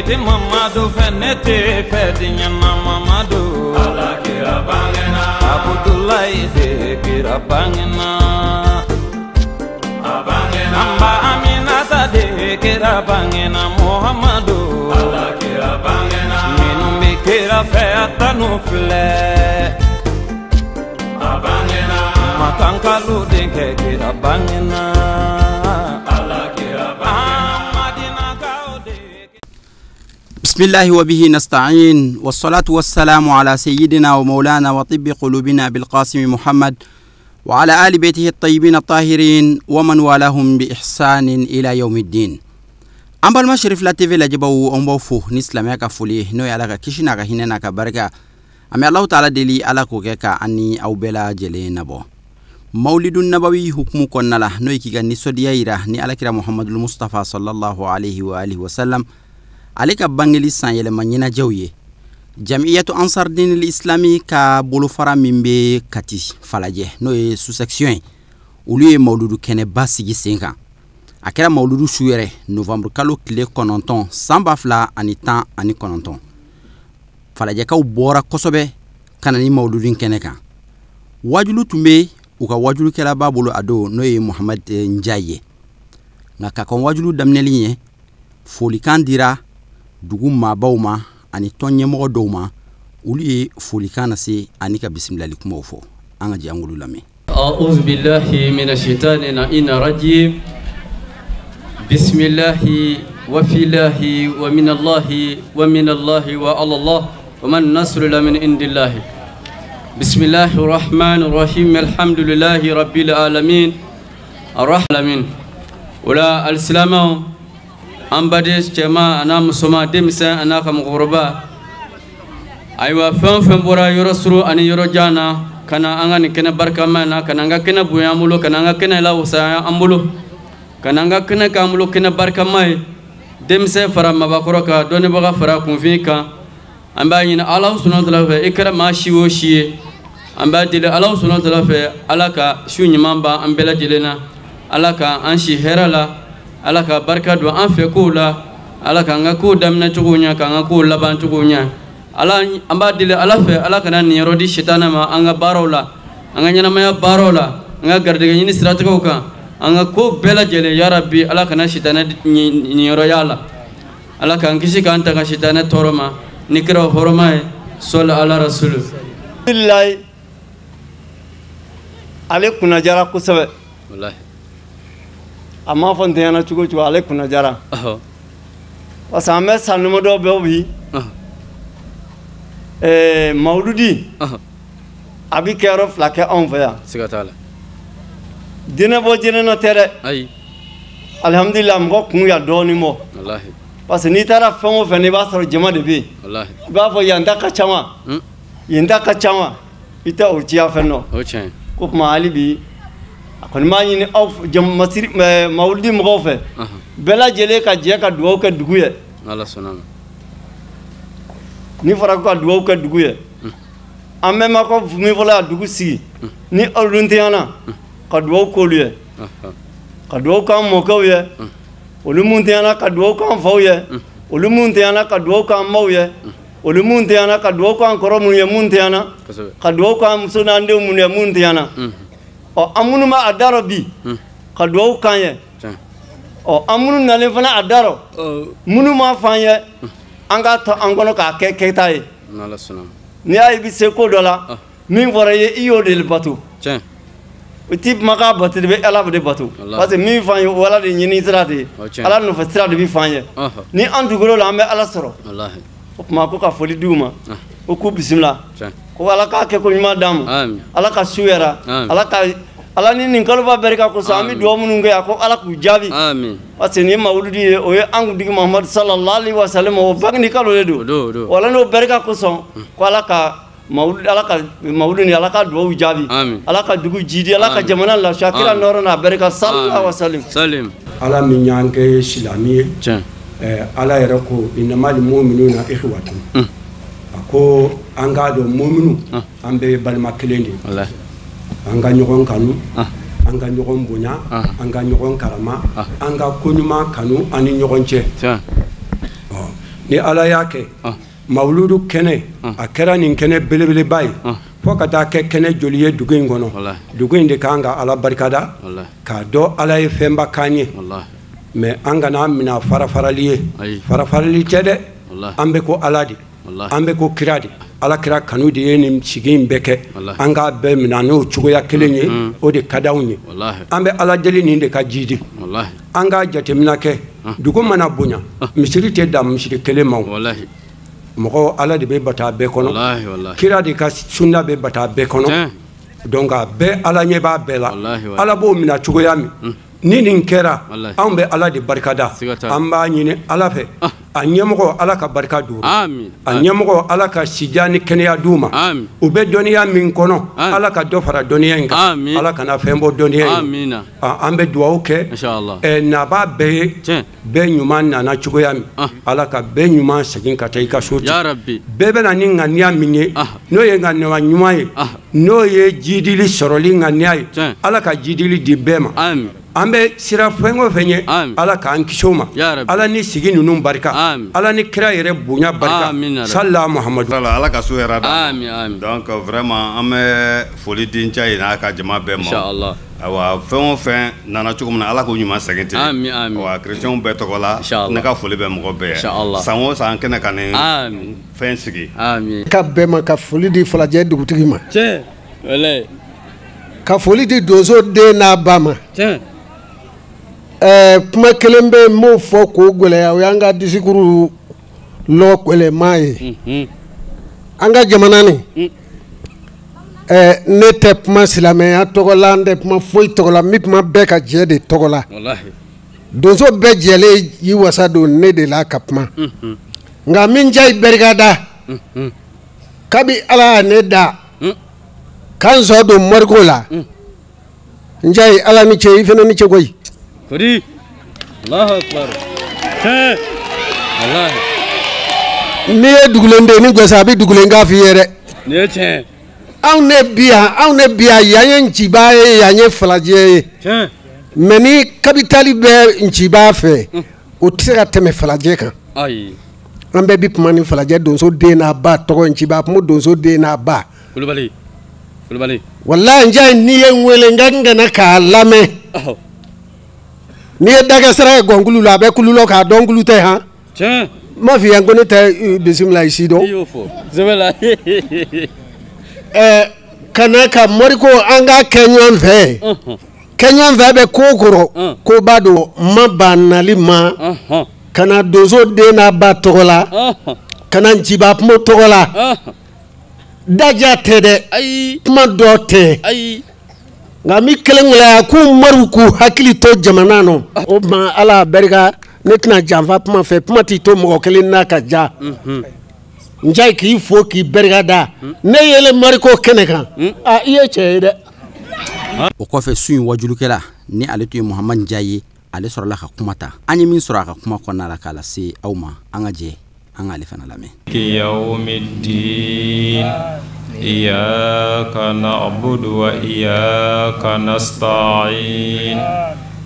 te Mamadu fɛ ne tɛ fɛ diɲɛ na Mamadu Ala kira bangena Abudulayi de kira bangena a bangena Amba Aminata de kira bangena Muhammadu Ala kira bangena Minnu bɛ kira fɛ a tanu filɛ a bangena Makankalu denkɛ kira bangena Ala kira bangena بسم الله وبه نستعين والصلاة والسلام على سيدنا ومولانا وطب قلوبنا بالقاسم محمد وعلى آل بيته الطيبين الطاهرين ومن والاهم بإحسان إلى يوم الدين. An balima Cherifla TV lajɛbaw, an b'aw fo ni silamɛya ka foli ye, n'o ye Ala ka kisi n'a ka hinɛ n'a ka barika. An bɛ Alahu taala deli, Ala k'o kɛ ka an ni aw bɛɛ lajɛlen nabɔ. Mawlidu Nabawi hukumu kɔnɔna la, n'o ye k'i ka nisɔndiya yira ni Alakira Muhamadul Mustafa sallallahu alaihi wa alihi wa sallam ale ka bangeli san yɛlɛma ɲɛnajɛw ye. Jamiyatu Ansar Dinil Islami ka bolofara min bɛ Kati Falajɛ, n'o ye sous-section ye, olu ye mawuludu kɛnɛba sigi sen kan. A kɛra mawuludu su yɛrɛ, novembre kalo tile 9 san 2019. Falajɛkaw bɔra kosɛbɛ ka na ni mawuludu kɛnɛ kan. Wajulu tun bɛ u ka wajulukɛlaba bolo a don, n'o ye Muhamad Njaye ye. Nka ka kɔn wajulu daminɛli ɲɛ, folikan dira dugu maabaw ma ani tɔn ɲɛmɔgɔ dɔw ma. Olu ye folikan lase ani ka bisimilali kumaw fɔ. An ka jɛ an k'olu lamɛn. أعوذ بالله من الشيطان اللعين الرجيم. بسم الله وفي الله ومن الله ومن الله وعلى الله وما النصر إلا من عند الله. بسم الله الرحمن الرحيم. الحمد لله رب العالمين الرحمن الرحيم. ولا السلام an baden cɛman an'a musoman, denmisɛn an'a ka mɔgɔkɔrɔba, ayiwa, fɛn o fɛn bɔra yɔrɔ surun ani yɔrɔ jan na ka na an ka nin kɛnɛ barikama in na, ka na an ka kɛnɛ bonya an bolo, ka na an ka kɛnɛ lawusaya an bolo, ka na an ka kɛnɛ k'an bolo kɛnɛ barikama ye, denmisɛn fara mabakɔrɔ kan, dɔnnibaga fara kunfin kan, an b'a ɲini Ala subahana taala fɛ, i kɛra maa si o si ye, an b'a deli Ala subahana taala fɛ, Ala ka su ɲuman ban an bɛɛ lajɛlen na, Ala ka an si hɛrɛ la, Ala ka barika don an fɛ kow la, Ala k'an ka kow daminɛ cogo ɲɛ, k'an ka kow laban cogo ɲɛ. Ala, an b'a deli Ala fɛ, Ala kana niyɔrɔ di sitana ma an ka baaraw la, an ka ɲɛnamaya baaraw la, an ka garijɛgɛ ɲini siratigɛw kan, an ka ko bɛɛ lajɛlen, yarabi, Ala kana sitanɛ niyɔrɔ y'a la. Ala k'an kisi k'an tanga sitanɛ tɔɔrɔ ma ni kira hɔrɔma ye, sɔli ala rasulu. Alhamdulilayi, ale kunnajara kosɛbɛ. Walahi. A m'a fɔ n tɛɲɛna cogo o cogo, ale kunnajara. Parce que an bɛ san damadɔ bɛ bi, mawuludi a bɛ kɛ yɔrɔ fila kɛ anw fɛ yan. Siga t'a la. Diinɛ bɔ diinɛ nɔ tɛ dɛ. Ayi. Alihamudulila, mɔgɔ kun ya dɔɔnin bɔ. Walahi. Parce que n'i taara fɛn o fɛn, i b'a sɔrɔ jama de bɛ yen. Walahi. I b'a fɔ yan ta ka ca wa, yen ta ka ca wa, i tɛ o ciya fɛn dɔn. O tiɲɛ. Ko tuma hali bi a kɔni b'a ɲini aw masiri mawuludi mɔgɔw fɛ, bɛɛ lajɛlen ka jɛ ka dugawu kɛ dugu ye. Ala sɔnna ma. Ni fɔra ko ka dugawu kɛ dugu ye, an bɛnbakɛw min fɔlɔ y'a dugu sigi, ni olu tɛɲɛna, ka dugawu k'olu ye, ka dugawu k'an mɔkɛw ye, olu mun tɛɲɛna, ka dugawu k'an faw ye, olu mun tɛɲɛna, ka dugawu k'an baw ye, olu mun tɛɲɛna, ka dugawu k'an kɔrɔ minnu ye mun tɛɲɛna, ka dugawu k'an muso n'an denw minnu ye mun tɛɲɛna. Ɔ, an minnu b'a a da rɔ bi, ka dugawu k'an ye. Ɔ, an minnu nalen fana a da rɔ, minnu m'a fɔ an ye, an k'a to an kɔnɔ k'a kɛ kɛta ye. N'i y'a ye i bɛ se ko dɔ la, min fɔra i ye, i y'o de bato. O ti kumakan bato de bɛ Ala de bato, parce que min f'an ye, o Ala de ɲini sira de ye, Ala nɔfɛ sira de bɛ f'an ye. Ni an dugukolo la, an bɛ Ala sɔrɔ. O tuma ko ka foli d'u ma, o k'u bisimila, ko Ala k'a kɛ ko ɲuman d'an ma, Ala ka su yɛrɛ, Ala ka Ala ni nin kaloba barika kosɔn, an bɛ dugawu minnu kɛ yan, ko Ala k'u jaabi. Parce que nin ye mawuludi ye, o ye an kuntigi Muhamadu sallallahu alaihi wa sallam, o bangeni kalo de don. Wala n'o barika kosɔn, ko Ala ka mawuludi, Ala ka mawuludi ni Ala ka dugawu jaabi, Ala ka dugu jidi, Ala ka jamana lafiya, kira nɔrɔ n'a barika sallallahu alaihi wa sallam. Ala min y'an kɛ silamɛ ye, Ala yɛrɛ ko innamal mu'minuna ikhwatun. A ko an k'a dɔn muminu an bɛɛ ye balima kelen de ye. An ka ɲɔgɔn kanu, an ka ɲɔgɔn bonya, an ka ɲɔgɔn karama, an ka koɲuman kanu an ni ɲɔgɔn cɛ. Ni Ala y'a kɛ mawuludu kɛnɛ a kɛra nin kɛnɛ belebeleba ye fo ka taa kɛ kɛnɛ joli ye dugu in kɔnɔ. Dugu in de kan ka Ala barikada k'a dɔn Ala ye fɛnba k'an ye. Mais an kana minɛ farafarali ye. Farafarali tɛ dɛ. An bɛ ko Ala de, an bɛ ko kira de. Ala kira kanu de ye nin sigi in bɛɛ kɛ. An k'a bɛɛ minɛ n'o cogoya kelen ye, o de ka d'anw ye. An bɛ Ala deli nin de ka jidi. An k'a jateminɛ kɛ, dugu mana bonya, misiri tɛ dan misiri kelen ma. Mɔgɔ Ala de bɛ bata bɛɛ kɔnɔ, kira de ka sunna bɛ bata bɛɛ kɔnɔ. Donc a bɛɛ Ala ɲɛ b'a bɛɛ la. Ala b'o minɛ cogoya min, ni nin kɛra, anw bɛ Ala de barikada. An b'a ɲini Ala fɛ, a ɲɛmɔgɔ Ala ka barika d'u ma, a ɲɛmɔgɔ Ala ka sijan ni kɛnɛya d'u ma. U bɛ dɔnniya min kɔnɔ, Ala ka dɔ fara dɔnniya in kan, Ala kana fɛn bɔ dɔnniya in. An bɛ dugawu kɛ nabaa bɛɛ ye, bɛɛ ɲuman nana cogoya min, Ala ka bɛɛ ɲuman segin ka taa i ka so ten. Bɛɛ bɛ na ni ŋaniya min ye, n'o ye ŋaniya ɲuman ye, n'o ye jidili sɔrɔli ŋaniya ye, Ala ka jidili di bɛɛ ma. An bɛ sira fɛn o fɛn ye, Ala k'an kisi o ma. Ala ni sigi ninnu barika, Ala ni kira yɛrɛ bonya barika. Sallallahu Muhammadu. Ala ka so hɛrɛ d'a ma. Donc vraiment an bɛ foli di Ncayi n'a ka jama bɛɛ ma. Inchallah. Ayiwa, fɛn o fɛn nana cogo min na, Ala k'o ɲuman segin ten. Ayiwa, chrétiens bɛɛ tɔgɔ la, ne ka foli bɛ mɔgɔ bɛɛ ye. San o san kɛnɛ ka nin fɛn sigi. Ka bɛɛ ma ka foli di Falajɛ dugutigi ma. Ka foli di donso den n'a ba ma. Kuma kelen bɛ n b'o fɔ k'o gɛlɛya, o y'an ka disikuru lɔ gɛlɛma ye. An ka jamana nin, ne tɛ kuma silamɛya tɔgɔ la, n tɛ kuma foyi tɔgɔ la, n bɛ kuma bɛɛ ka jɛ de tɔgɔ la. Donso bɛɛ jɛlen y'i wasa don ne de la ka kuma. Nka min Ncayi barikada, kabi Ala ya ne da k'an sɔn don moriko la, Ncayi Ala ni ce, i fana ni ce koyi. Kodi. Allahu akbar. Wallahi. N'i ye dugulen den ni gosi, a bɛ dugulen k'a f'i ye dɛ. Nin ye tiɲɛ. Anw ne bi yan, yan ye Nciba ye, yan ye Falajɛ ye. Mais ni kapitali bɛ Nciba fɛ, o tɛ se ka tɛmɛ Falajɛ kan. Ayi. An bɛɛ bi kuma ni Falajɛ donso den n'a ba tɔgɔ, Nciba kuma donso den n'a ba. Kulubali. Kulubali. Walahi Ncayi, n'i ye n wele n ka n kana k'a lamɛn. N'i ye dakɛ sira ye gɔnkulu la, a bɛ kulu lɔ k'a dɔn kulu tɛ han. Tiɲɛ. N m'a f'i ye ko ne tɛ bisimila i si dɔn. I y'o fɔ. Sɛbɛ la. Ka na ka moriko an ka kɛ ɲɔgɔn fɛ. Kɛ ɲɔgɔn fɛ bɛ ko kɔrɔ. Ko ba don, n ma ban nali ma. Ka na donso den n'a ba tɔgɔ la. Ka na Nciba kuma tɔgɔ la. Daja tɛ dɛ. Ayi. Kuma dɔ tɛ. Ayi. Nka mi kelen gɛlɛya k'u mariw k'u hakili to jamana nɔ. O tuma Ala barika, ne tɛna janfa kuma fɛ, kuma t'i to mɔgɔ kelen n'a ka ja. Ncayi k'i fo k'i barika da. Ne yelen mariko kɛnɛ kan, a i ye cɛ ye dɛ. O kɔfɛ su in wajulukɛla ni ale tun ye Muhamadu Ncayi ye, ale sɔrɔla ka kuma ta. An ye min sɔrɔ a ka kuma kɔnɔna la k'a lase aw ma, an ka jɛ an k'ale fana lamɛn. Yawmiddin iyyaka na'budu wa iyyaka nasta'in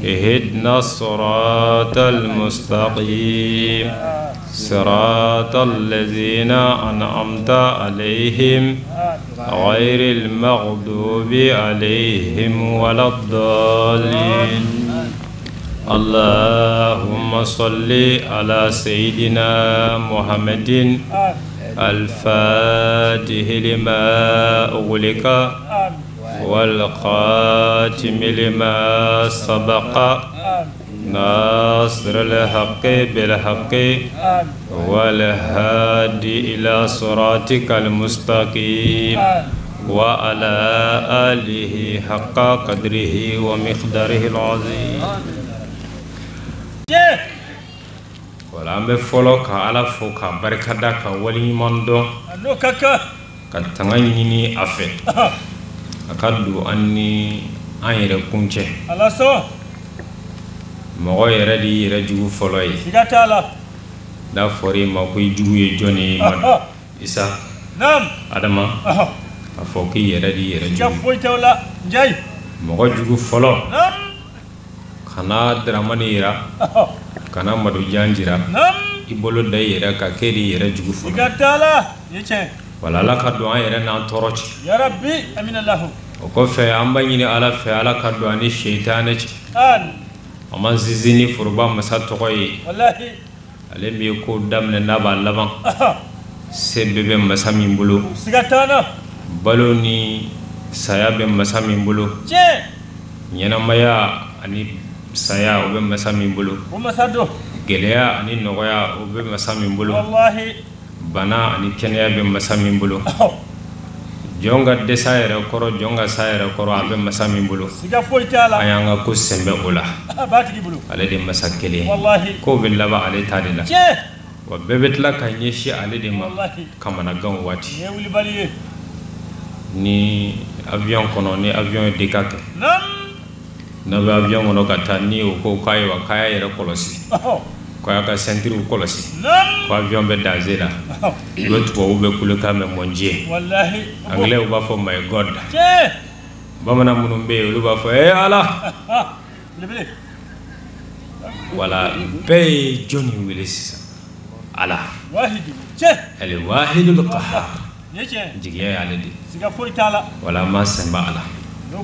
ihdina siratal mustaqim siratal ladzina an'amta alayhim ghayril maghdubi alayhim waladdallin. Allahumma salli ala sayyidina Muhammadin al-Fatih lima ughliqa wal khatim lima sabaqa nasir al-haqqi bil haqqi wal hadi ila siratikal mustaqim wa ala alihi haqqa qadrihi wa miqdarihi al-azim. Wala an bɛ fɔlɔ ka Ala fo ka barikada ka waleɲuman dɔn ka tanga ɲini a fɛ a ka don an ni an yɛrɛ kun cɛ. Mɔgɔ yɛrɛ de y'i yɛrɛ jugu fɔlɔ ye. N'a fɔra i ma ko i jugu ye jɔn ye, ma Isa Adama, a fɔ k'i yɛrɛ de y'i yɛrɛ jugu. Mɔgɔ jugu fɔlɔ, kana Dramani yira, kana Madujan jira, i i bolo da i yɛrɛ kan k'e de y'i yɛrɛ jugu fɔlɔ. Wala Ala ka don an yɛrɛ n'an tɔɔrɔ cɛ. O kɔfɛ an b'a ɲini Ala fɛ Ala ka don an ni seyitaanɛ cɛ. An b'an sinsin ni foroba masa tɔgɔ ye. Ale min ye ko daminɛ n'a b'a laban. Se bɛɛ bɛ masa min bolo. Balo ni saya bɛ masa min bolo. Ɲɛnamaya ani saya o bɛ masa min bolo. Gɛlɛya ani nɔgɔya o bɛ masa min bolo. Bana ani kɛnɛya bɛ masa min bolo. Jɔn ka dɛsɛ a yɛrɛ kɔrɔ, jɔn ka sa yɛrɛ kɔrɔ, a bɛ masa min bolo. An y'an ka ko sɛnbɛ o la. Ale de masa kelen ye. Kow bɛ laban ale ta de la. Wa bɛɛ bɛ tila ka ɲɛsin ale de ma kamanagan waati. Ni avion kɔnɔ, ni avion ye dégâts kɛ, n'a bɛ avion kɔnɔ ka taa, ni o ko k'a ye wa k'a y'a yɛrɛ kɔlɔsi, k'a y'a ka ceinture kɔlɔsi, ko avion bɛ danger la, i bɛ tubabuw bɛ kulekan mɛn mon Dieu, anglais b'a fɔ my God, bamanan minnu bɛ yen olu b'a fɔ ee Ala. Wala bɛɛ ye jɔnni wele sisan? Ala. El wahidul qahhar. Jigiya y'ale de. Wala an b'an sɛnba a la.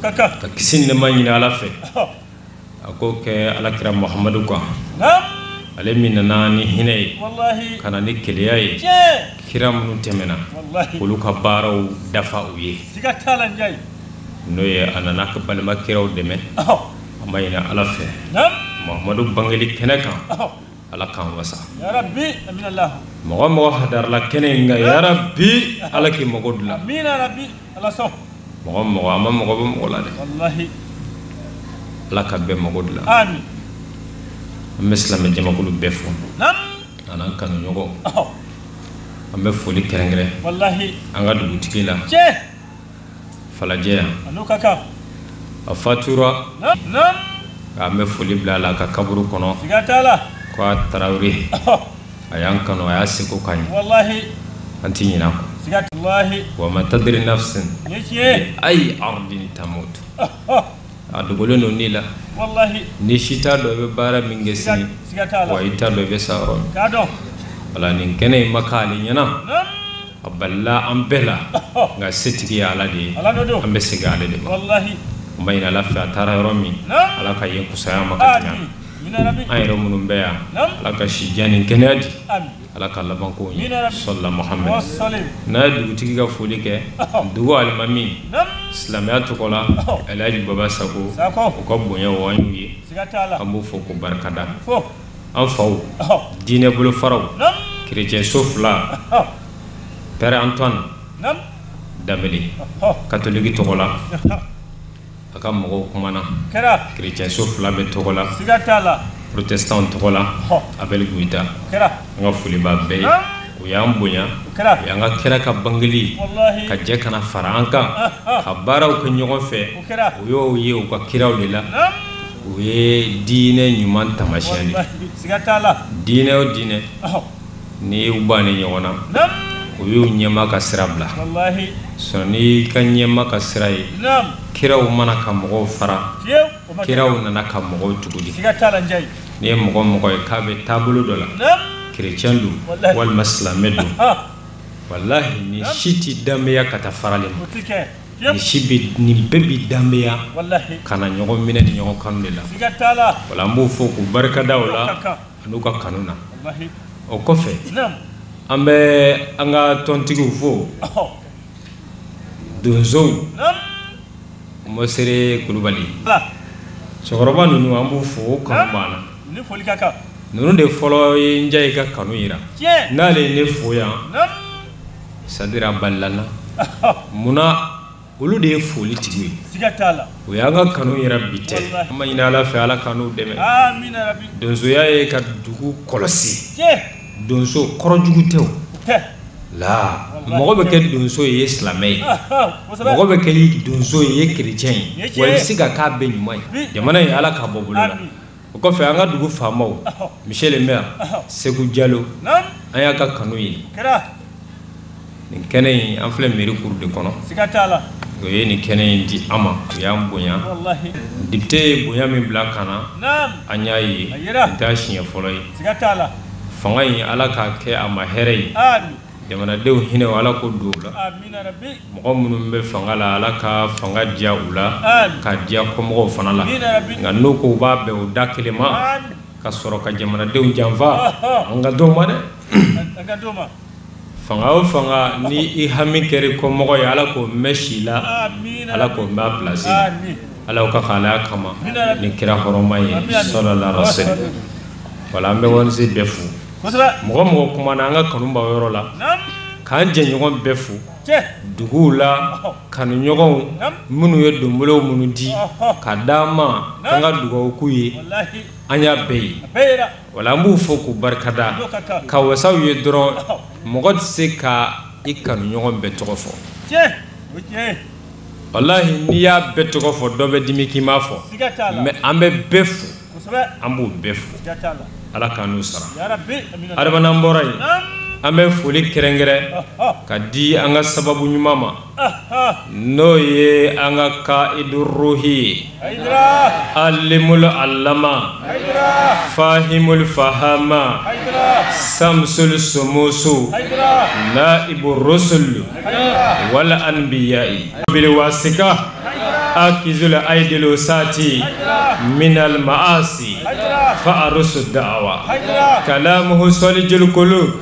Ka kisi ni nɛɛma ɲini Ala fɛ. A k'o kɛ Alakira Muhamadu kan. Ale min nana ni hinɛ ye, ka na ni keleya ye, kira minnu tɛmɛna, olu ka baaraw dafa u ye. N'o ye a nana ka balima kiraw dɛmɛ. An b'a ɲini Ala fɛ. Muhamadu bangeli kɛnɛ kan. Ala k'an wasa. Mɔgɔ mɔgɔ hadarala kɛnɛ in kan, yarabi Ala k'i mago dilan. Mɔgɔ mɔgɔ, an ma mɔgɔ bɛ mɔgɔ la dɛ. Ala ka bɛɛ mago dilan. An bɛ silamɛ jamakulu bɛɛ fo. A n'an kanuɲɔgɔnw. An bɛ foli kɛrɛnkɛrɛn an ka dugutigi la. Falajɛ yan. A fatura. An bɛ foli bila a la ka kaburu kɔnɔ. Ko a Tarawele. A y'an kanu, a y'a seko k'an ye. An ti ɲinɛ a kɔ. Wa ma tadri nafsin bi ayi ardin tamut. A dogolen don ni la. Ni si t'a dɔn i bɛ baara min kɛ sini, wa i t'a dɔn i bɛ sa yɔrɔ min. Wala nin kɛnɛ in ma k'ale ɲɛna. A balila an bɛɛ la, nka setigi ye Ala de ye. An bɛ segin ale de ma. An b'a ɲini Ala fɛ a taara yɔrɔ min, Ala ka yen kusaya ma ka tɛmɛ. An yɛrɛ minnu bɛ yan, Ala ka si jan ni kɛnɛya di. Ala ka labanko ɲɛ. Sɔlila Muhamadu. N'a ye dugutigi ka foli kɛ, dugu alimami silamɛya tɔgɔ la, Elhaji Baba Sako, u ka bonya o an y'u ye. An b'u fo k'u barikada. An faw, diinɛ bolofaraw, kerecɛnso fila, Père Antoine Danbele, katoliki tɔgɔ la, a ka mɔgɔw kumana. Kerecɛnso fila bɛ tɔgɔ la, protestant tɔgɔ la, Abel Goyita. An ka foli b'a bɛɛ ye. U y'an bonya, u y'an ka kira ka bangeli ka jɛ ka na fara an kan, ka baaraw kɛ ɲɔgɔn fɛ. U y'o ye u ka kiraw de la. U ye diinɛ ɲuman taamasiyɛn de. Diinɛ o diinɛ, n'i y'u bannen ɲɔgɔn na, u y'u ɲɛma ka sira bila. Sɔn n'i ka ɲɛma ka sira ye, kiraw mana ka mɔgɔw fara, kiraw nana ka mɔgɔw tugu de. N'i ye mɔgɔ mɔgɔ ye k'a bɛ taabolo dɔ la, kerecɛn don walima silamɛ don, walahi ni si t'i danbeya ka taa farali ma. Ni si bɛ nin bɛɛ b'i danbeya ka na ɲɔgɔn minɛ ni ɲɔgɔn kanu de la. Wala an b'u fo k'u barikada o la an'u ka kanu na. O kɔfɛ, an bɛ an ka tɔntigiw fo, donsow, Mɔsere Kulubali, cɛkɔrɔba ninnu an b'u fo, o kanu b'an na. Ninnu de fɔlɔ ye Njayi ka kanu yira. N'ale ye ne fo yan, c'est-à-dire a balila n na. Munna olu de ye foli tigi ye. O y'an ka kanu yira bi tɛ. An b'a ɲini Ala fɛ, Ala k'an dɛmɛ. Donsoya ye ka dugu kɔlɔsi. Donso kɔrɔ jugu tɛ o. La mɔgɔ bɛ kɛ donso ye, i ye silamɛ ye. Mɔgɔ bɛ kɛ donso ye, i ye kerecɛn ye. Wa i bɛ se ka k'a bɛɛ ɲuman ye. Jamana in Ala k'a bɔ bolo la. O kɔfɛ an ka dugu faamaw, Monsieur le maire Segu Jalo, an y'a ka kanu ye. Nin kɛnɛ in, an filɛ mairie cour de kɔnɔ. O ye nin kɛnɛ in di an ma, o y'an bonya. Député ye bonya min bila ka na, an y'a ye. Nin t'a siɲɛ fɔlɔ ye. Fanga in Ala k'a kɛ a ma hɛrɛ ye. Jamanadenw hinɛ Ala k'o don u la. Mɔgɔ minnu bɛ fanga la Ala ka fanga diya u la, ka diya kɔmɔgɔw fana la. Nka n'u ko u b'a bɛn u da kelen ma ka sɔrɔ ka jamanadenw janfa, an ka d'o ma dɛ. Fanga o fanga ni i hami kɛra kɔmɔgɔ ye, Ala k'o mɛn si la, Ala k'o mɛn a place la. Ala ka k'ala kama ni kira hɔrɔma ye sallallahu alaihi wasallam. Wala an bɛ wanse bɛɛ fo. Mɔgɔ mɔgɔ kumana an ka kanu b'aw yɔrɔ la, k'an jɛɲɔgɔn bɛɛ fo duguw la, kanuɲɔgɔnw minnu ye donbolow minnu di ka d'an ma k'an ka dugawu k'u ye, an y'a bɛɛ ye. Wala an b'u fo k'u barikada, ka wasaw ye dɔrɔn. Mɔgɔ tɛ se ka i kanuɲɔgɔn bɛɛ tɔgɔ fɔ. Walahi n'i y'a bɛɛ tɔgɔ fɔ dɔ bɛ dimi k'i m'a fɔ, mais an bɛ bɛɛ fo, an b'u bɛɛ fo. Ala k'an n'u sara. Adama n'an bɔra yen, an bɛ foli kɛrɛnkɛrɛn ka di an ka sababu ɲuman ma, n'o ye an ka kaidu ruhi ye, alimul alama, fahimul fahama, samsul sumusu, naibu rusul wal anbiya'i bil wasika akizul aidilu sati minal maasi fa'arusu da'wa kalamuhu salijul qulub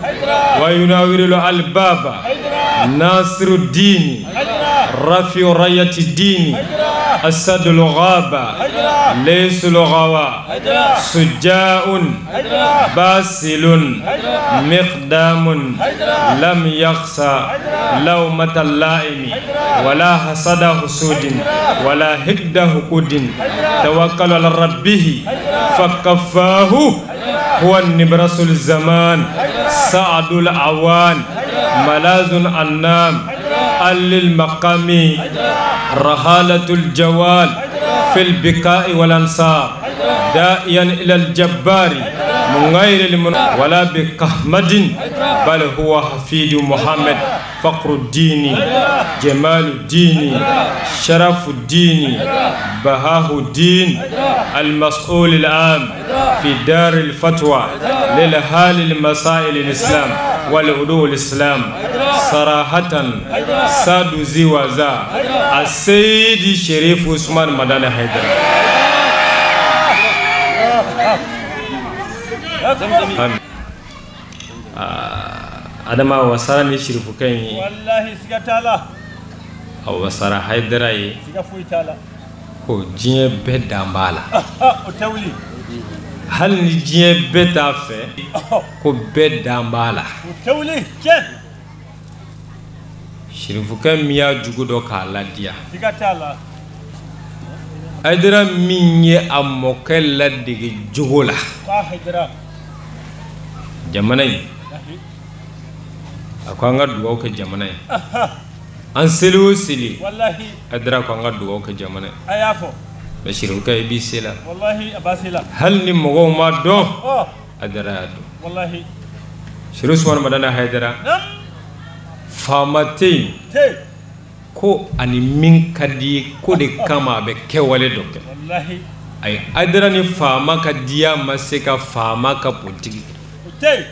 wa yunawirul albaba nasiru dini rafi'u rayati dini asadul ghaba laysul ghawa sujja'un basilun miqdamun lam yakhsa lawmata la'imi wala hasada husudin wala hikda hukudin tawakkal ala rabbih fakaffahu huwa nibrasul zaman sa'adul awan malazun annam alil maqami rahalatul jawal fil bika'i wal ansar da'iyan ila al jabbari min ghayri al wala bi kahmadin bal huwa hafidu muhammad faqruddini jamaluddini sharafuddini bahahuddin al mas'ul al am fi dar al fatwa lil hal al masail al islam wal udu al islam sarahatan sadu ziwaza as-sayyid sharif Usman Madani Haidara. Adama wasara ni shirifukɛ in ye, wallahi siga t'a la, a wasara Haidara ye, siga foyi t'a la, ko diɲɛ bɛɛ dan b'a la, o tɛ wuli, hali ni diɲɛ bɛɛ t'a fɛ, ko bɛɛ dan b'a la, o tɛ wuli, tiɲɛ. Shirifukɛ min y'a jugu dɔn k'a ladiya, siga t'a la, Haidara min ye a mɔkɛ ladege jogo la, jamana in a ko an ka dugawu kɛ jamana ye, an seli o seli, Haidara ko an ka dugawu kɛ jamana ye, a y'a fɔ, mɛ Shirifukɛ i b'i se la, walahi a b'a se la, hali ni mɔgɔw ma dɔn, Haidara y'a dɔn, walahi. Sherif Usman Madani Haidara, faama tɛ yen ko ani min ka di ye ko de kama a bɛ kɛwale dɔ kɛ, ayi Haidara ni faama ka diya ma se ka faama ka politiki kɛ.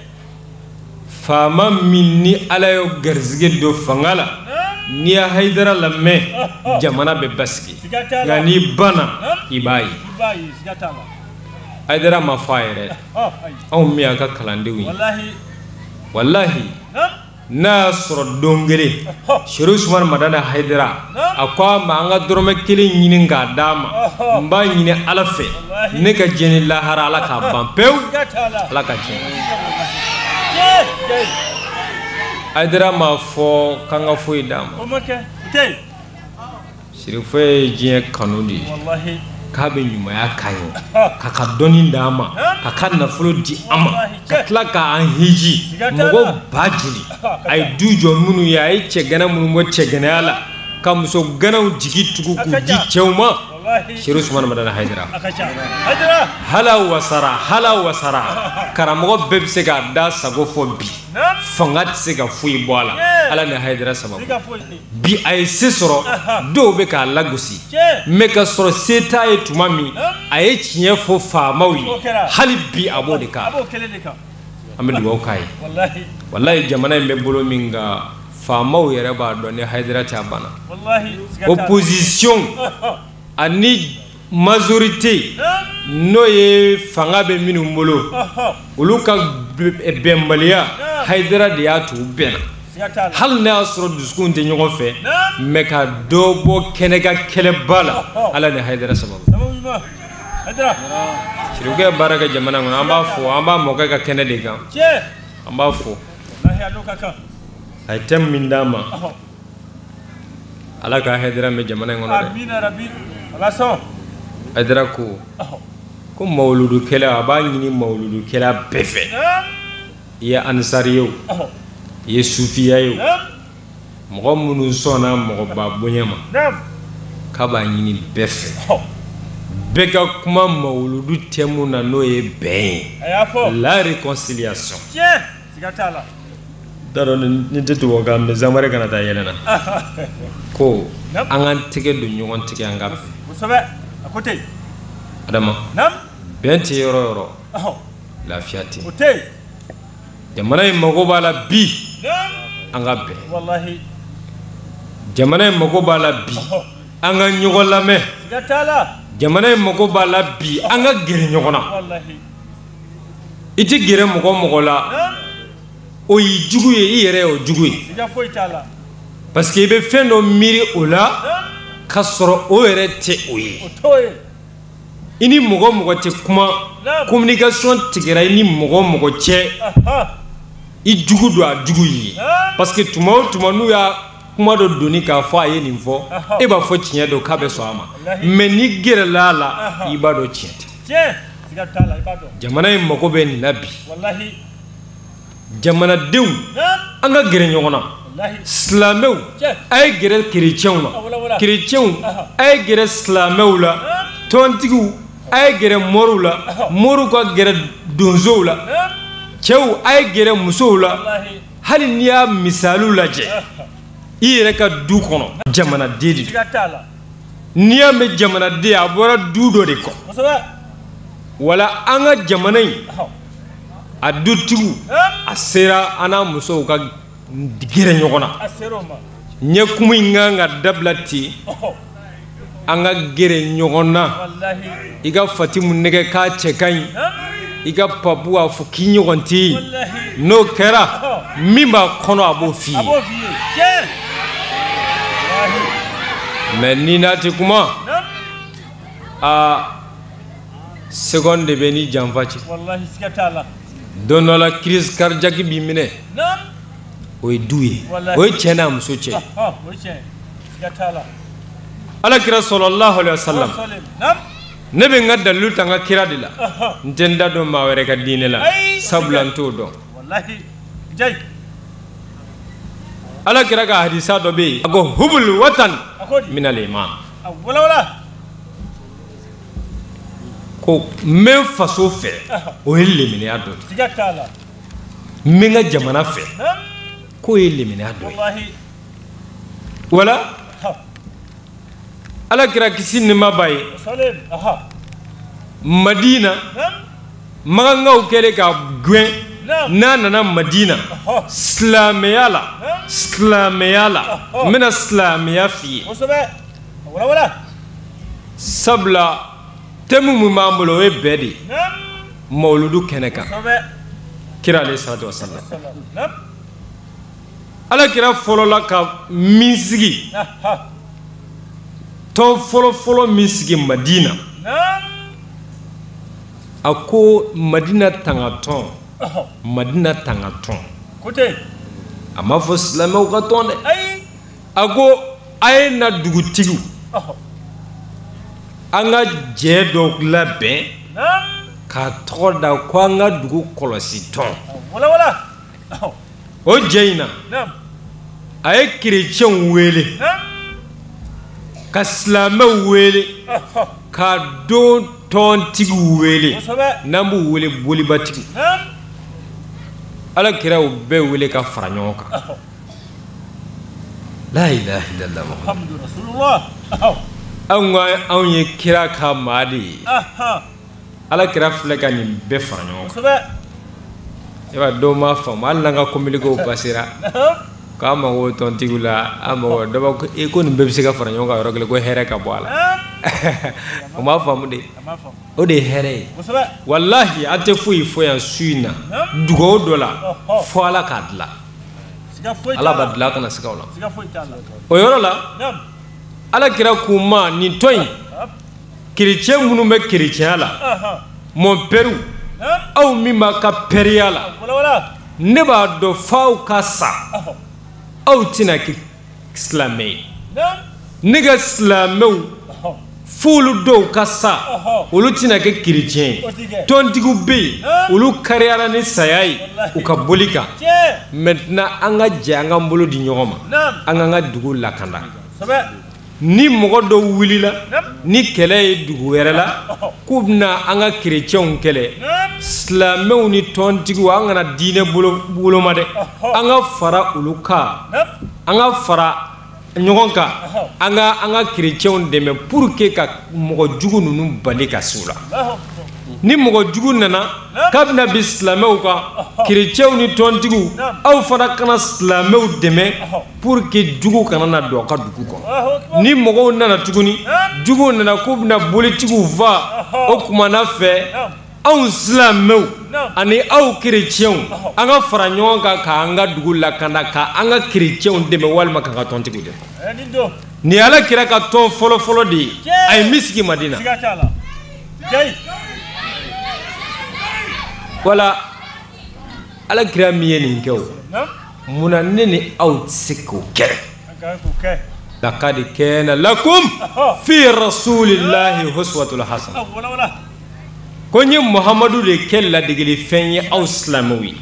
Faama min ni Ala y'o garisɛgɛ don fanga la, n'i ye Haidara lamɛn jamana bɛ basigi, nka n'i banna i b'a ye. Haidara ma fɔ a yɛrɛ, anw min y'a ka kalandenw ye, walahi n'a y'a sɔrɔ don kelen Sherif Usman Madani Haidara a ko a ma an ka dɔrɔmɛ kelen ɲini k'a d'a ma, n b'a ɲini Ala fɛ ne ka diɲɛ ni lahara Ala k'a ban pewu, Ala ka tiɲɛ. Haidara m'a fɔ k'an ka foyi d'a ma. Sherifo ye diɲɛ kanu de ye, k'a bɛ ɲumanya k'an ye, k'a ka dɔnni d'an ma, k'a ka nafolo di an ma, ka tila k'an hiji mɔgɔw ba joli, a ye du jɔ minnu ye, a ye cɛgana minnu bɔ cɛganaya la, ka muso ganaw jigi tugu k'u di cɛw ma. Sherif Usman Madani Haidara, hala wasara, hala wasara, karamɔgɔ bɛɛ bɛ se k'a da sago fɔ bi, fanga tɛ se ka foyi bɔ a la, Ala ni Haidara sababu. Bi a ye se sɔrɔ, dɔw bɛ k'a lagosi, mɛ ka sɔrɔ se t'a ye tuma min, a ye tiɲɛ fɔ faamaw ye, hali bi a b'o de kan. An bɛ dugawu k'a ye. Walahi jamana in bɛ bolo min kan faamaw yɛrɛ b'a dɔn ni Hayidara tɛ a banna. Opposition ani majorité n'o ye fanga bɛ minnu bolo olu ka bɛnbaliya Hayidara de y'a to u bɛnna. Hali n'a y'a sɔrɔ dusukun tɛ ɲɔgɔn fɛ mais ka dɔ bɔ kɛnɛ ka kɛlɛba la Ala ni Hayidara sababu. Sirikɛ ye baara kɛ jamana kɔnɔ an b'a fɔ an b'a mɔkɛ ka kɛnɛ de kan an b'a fɔ a ye thème min d'an ma Ala ka Hayidara mɛn jamana in kɔnɔ dɛ. Hayidara ko ko mawuludukɛla a b'a ɲini mawuludukɛla bɛɛ fɛ i ye ansari ye o i ye sufiya ye o mɔgɔ minnu sɔnna mɔgɔba bonya ma k'a b'a ɲini bɛɛ fɛ bɛɛ ka kuma mawuludu thème na n'o ye bɛn ye la réconciliation. T'a dɔn ni tɛ tubabukan mɛn zanbare kana taa yɛlɛ na ko an k'an tɛgɛ don ɲɔgɔn tigɛ an ka bɛn. Adama bɛn tɛ yɔrɔ o yɔrɔ lafiya tɛ jamana in mago b'a la bi an ka bɛn jamana in mago b'a la bi an ka ɲɔgɔn lamɛn jamana in mago b'a la bi an ka gɛrɛ ɲɔgɔn na i tɛ gɛrɛ mɔgɔ o mɔgɔ la o y'i jugu ye i yɛrɛ y'o jugu ye parce que i bɛ fɛn dɔ miiri o la k'a sɔrɔ o yɛrɛ tɛ o ye i ni mɔgɔ o mɔgɔ tɛ kuma communication tigɛra i ni mɔgɔ o mɔgɔ cɛ i jugu don a jugu y'i ye parce que tuma o tuma n'u y'a kuma dɔ donni k'a fɔ a ye nin fɔ e b'a fɔ tiɲɛ don k'a bɛ sɔn a ma mais n'i gɛrɛla a la i b'a dɔn tiɲɛ tɛ jamana in mago bɛ nin na bi jamanadenw an ka gɛrɛ ɲɔgɔn na silamɛw a ye gɛrɛ kerecɛnw na kerecɛnw a ye gɛrɛ silamɛw la tɔntigiw a ye gɛrɛ moriw la moriw ka gɛrɛ donsow la cɛw a ye gɛrɛ musow la hali n'i y'a misaliw lajɛ i yɛrɛ ka du kɔnɔ jamanaden de don n'i y'a mɛn jamanaden a bɔra du dɔ de kɔnɔ wala an ka jamana in a dutigiw a sera an n'a musow ka gɛrɛ ɲɔgɔn na ɲɛkumu in kan ka dabila ten an ka gɛrɛ ɲɔgɔn na i ka Fatimu nɛgɛ k'a cɛ ka ɲi i ka Papu a fɔ k'i ɲɔgɔn tɛ yen n'o kɛra min b'a kɔnɔ a b'o f'i ye mais ni n'a tɛ kuma aa seconde de bɛ ni janfa cɛ don dɔ la crise cardiaque b'i minɛ o ye du ye o ye cɛ n'a muso cɛ Ala kira sallallahu alaihi wasallam ne bɛ n ka dalilu ta n ka kira de la n tɛ n da don maa wɛrɛ ka diinɛ la sabula n t'o dɔn Ala kira ka hadisa dɔ bɛ yen a ko hubul watan minal iman ko n bɛ n faso fɛ o ye leminiya dɔ ye n bɛ n ka jamana fɛ k'o ye leminiya dɔ ye wala Ala kira kisi ni nɛɛma b'a ye Madina magangaw kɛlen ka gɛn n'a nana Madina silamɛya la silamɛya la n bɛna silamɛya f'i ye sabula thème min b'an bolo o ye bɛɛ de ye mawuludu kɛnɛ kan kira alayhi salatu wasalam Ala kira fɔlɔla ka min sigi tɔn fɔlɔfɔlɔ min sigi Madina a ko Madina tangatɔn Madina tangatɔn a m'a fɔ silamɛw ka tɔn dɛ a ko a ye na dugutigiw an ka jɛ dɔ labɛn k'a tɔgɔ da ko an ka dugu kɔlɔsi tɔn o jɛ in na a ye kerecɛnw wele ka silamɛw wele ka don tɔntigiw wele n'an b'u wele bolibatigiw Ala kira y'u bɛɛ wele ka fara ɲɔgɔn kan la ilaha illallah Muhammadu rasulullah anw ka anw ye kira ka maa de ye Ala kira filɛ ka nin bɛɛ fara ɲɔgɔn kan I b'a dɔw m'a faamu hali n'an ka communiqué passera k'an mago bɛ tɔntigiw la an mago dɔ b'a ko e ko nin bɛɛ bɛ se ka fara ɲɔgɔn kan yɔrɔ kelen ko hɛrɛ ka bɔ a la o m'a faamu de o de ye hɛrɛ ye walahi an tɛ foyi fɔ yan su in na dugawu dɔ la fo Ala k'a dilan Ala b'a dilan a kana siga o la o yɔrɔ la Ala kira k'u ma nin tɔn in kerecɛn minnu bɛ kerecɛnya la mon père aw min b'a ka pɛriya la ne b'a dɔn f'aw ka sa aw tɛna kɛ silamɛ ye ne ka silamɛw f'olu dɔw ka sa olu tɛna kɛ kerecɛn ye tɔntigiw bɛ yen olu kariyara ni saya ye u ka boli kan maintenant an ka jɛ an k'an bolo di ɲɔgɔn ma an k'an ka dugu lakanda ni mɔgɔ dɔw wulila ni kɛlɛ ye dugu wɛrɛ la k'u bɛna an ka kerecɛnw kɛlɛ silamɛw ni tɔntigiw an kana diinɛ boloma dɛ an ka fara olu kan an ka fara ɲɔgɔn kan an ka kerecɛnw dɛmɛ pour que ka mɔgɔ jugu ninnu bali ka s'u la ni mɔgɔ jugu nana k'a bɛna bin silamɛw kan kerecɛnw ni tɔntigiw aw fana kana silamɛw dɛmɛ pour que jugu kana na don aw ka dugu kɔnɔ ni mɔgɔw nana tuguni juguw nana k'u bɛna bolitigiw fa o kumana fɛ anw silamɛw ani aw kerecɛnw an ka fara ɲɔgɔn kan k'an ka dugu lakanda k'an ka kerecɛnw dɛmɛ walima k'an ka tɔntigiw dɛmɛ nin ye Ala kira ka tɔn fɔlɔfɔlɔ de ye a ye min sigi Madina wala Ala kira min ye nin kɛ o munna ne ni aw tɛ se k'o kɛ laqad kana lakum fi rasulillahi uswatun hasana ko n ye Muhamadu de kɛ ladegeli fɛn ye aw silamɛw ye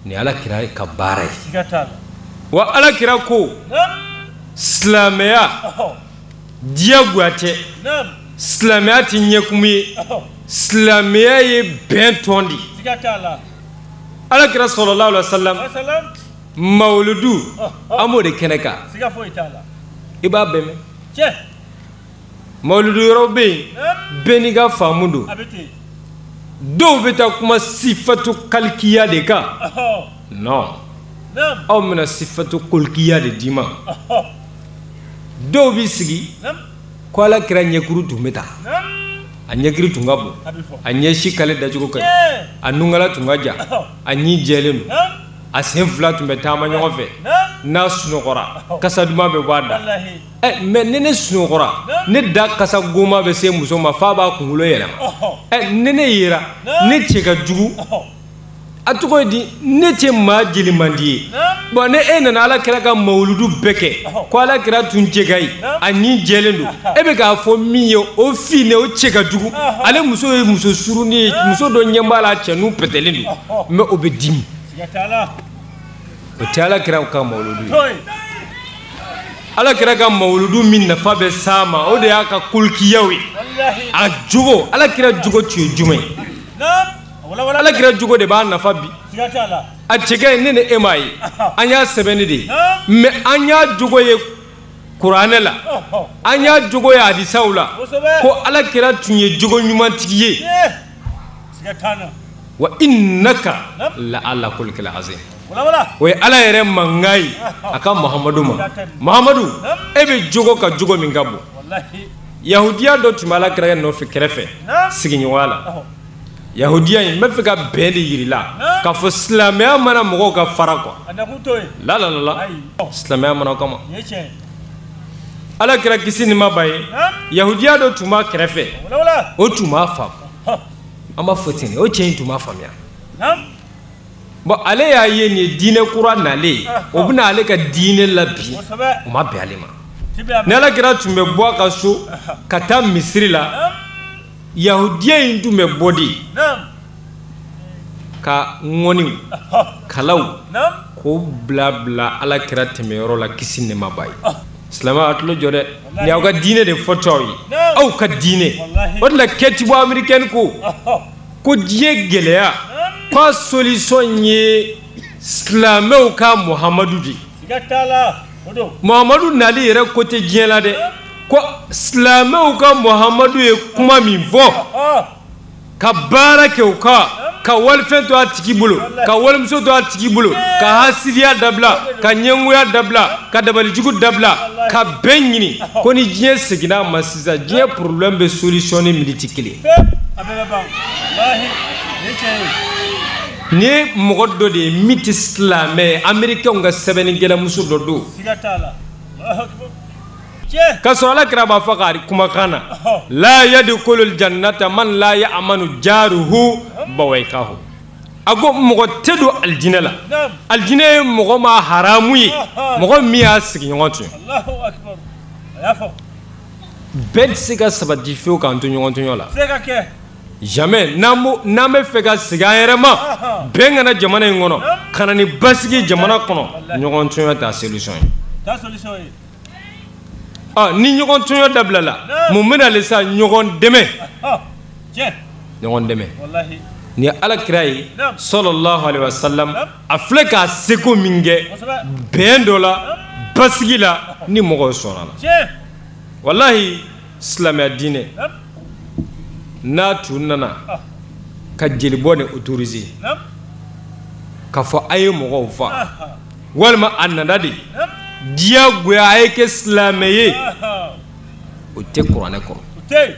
nin Ala kira ka baara ye wa Ala kira ko silamɛya diyagoya tɛ silamɛya tɛ ɲɛkumu ye silamɛya ye bɛn tɔn de ye Ala kira sallallahu alaihi wasallam mawuludu an b'o de kɛnɛ kan i b'a bɛɛ mɛn mawuludu yɔrɔ bɛ yen bɛɛ n'i ka faamu don dɔw bɛ taa kuma sifatu kalikiya de kan non aw bɛna sifatu kolikiya de d'i ma dɔw bɛ sigi ko Ala kira ɲɛkuru tun bɛ taa a ɲɛkiri tun ka bon a ɲɛsi kale dacogo ka ɲi a nunkala tun ka jan a ɲin jɛlen don a sen fila tun bɛ taama ɲɔgɔn fɛ n'a sunɔgɔra kasa duman bɛ bɔ a da ɛ mɛ ni ne sunɔgɔra ne da kasa goma bɛ se muso ma f'a b'a kunkolo yɛlɛma ɛ ni ne yera ne cɛ ka jugu a tɔgɔ ye di ne tɛ maa jeli man di ye bɔn ne e nana Ala kira ka mawuludu bɛɛ kɛ ko Ala kira tun cɛ ka ɲi a ɲin jɛlen don e bɛ k'a fɔ min ye o finnen o cɛ ka jugu ale muso ye muso surunin ye muso dɔ ɲɛ b'a la a cɛ n'u pɛtɛlen don mɛ o bɛ dimi o tɛ Ala kira ka mawuludu ye Ala kira ka mawuludu min nafa bɛ s'a ma o de y'a ka kolikiyaw ye a jogo Ala kira jogo tun ye jumɛn ye Ala kira jogo de b'a nafa bi a cɛ ka ɲi ne ni e m'a ye an y'a sɛbɛnni de ye mɛ an y'a jogo ye kuranɛ la an y'a jogo ye hadisaw la ko Ala kira tun ye jogo ɲumantigi ye wa innaka la ala khuluqil azim o ye Ala yɛrɛ mankan ye a ka Muhamadu ma Muhamadu e bɛ jogo ka jogo min ka bon yahudiya dɔ tun bɛ Ala kira nɔfɛ kɛrɛfɛ sigiɲɔgɔnya la yahudiya in n bɛ fɛ ka bɛn de yir'i la k'a fɔ silamɛya mana mɔgɔw ka fara quoi la la la silamɛya mana o kama Ala kira kisi ni ma ba ye yahudiya dɔ tun b'a kɛrɛfɛ o tun b'a faamu an b'a fɔ ten de o cɛ in tun b'a faamuya bon ale y'a ye nin ye diinɛ kura nalen o bɛna ale ka diinɛ labi o ma bɛn ale ma ni Ala kira tun bɛ bɔ a ka so ka taa misiri la yahudiya in tun bɛ bɔ de ka ŋɔniw kalaw k'o bila bila Ala kira tɛmɛyɔrɔ la kisi nɛɛma b'a ye silamɛw a tulo jɔ dɛ nin y'aw ka diinɛ de fɔtɔ aw ye aw ka diinɛ o de la kɛtibu américaine ko diɲɛ gɛlɛya k'a solution ye silamɛw ka Muhamadu de ye Muhamadu nali yɛrɛ ko tɛ diɲɛ la dɛ ko silamɛw ka Muhamadu ye kuma min fɔ ka baara kɛ o kan Ka walifɛn to a tigi bolo, ka walimuso to a tigi bolo, ka hasidiya dabila, ka ɲɛngoya dabila, ka dabalijugu dabila, ka bɛn ɲini. Ko ni diɲɛ seginna a ma sisan, diɲɛ problème bɛ solution ni miniti kelen. Nin ye mɔgɔ dɔ de ye min tɛ silamɛ ye, américain ka sɛbɛnnikɛlamuso dɔ don. K'a sɔrɔ Ala kira b'a fɔ k'a kumakan na, la yadkhulul jannata man la ya'manu jaruhu bawaikahu. A ko mɔgɔ tɛ don alijinɛ la, alijinɛ ye mɔgɔ ma haramu ye, mɔgɔ min y'a sigiɲɔgɔn tɔɲɔ. Bɛɛ tɛ se ka sabati fiyewu k'an to ɲɔgɔn tɔɲɔ la. Jamais. N'an bɛ fɛ ka segin an yɛrɛ ma, bɛn kana jamana in kɔnɔ, ka na ni basigi jamana kɔnɔ, ɲɔgɔn tɔɲɔ t'a solution ye. Ni ɲɔgɔn tɔɲɔ dabilala, mun bɛna le sa? Ɲɔgɔn dɛmɛ. Ɲɔgɔn dɛmɛ. Ni Ala kira ye sallallahu alaihi wasallam, a filɛ k'a seko min kɛ bɛn dɔ la, basigi la, ni mɔgɔw sɔnna la. Walahi silamɛya diinɛ n'a tun nana ka jelibɔ ni autoriser k'a fɔ a ye mɔgɔw fa, walima a nana de diyagoya a ye kɛ silamɛ ye, o tɛ kuranɛ kɔnɔ.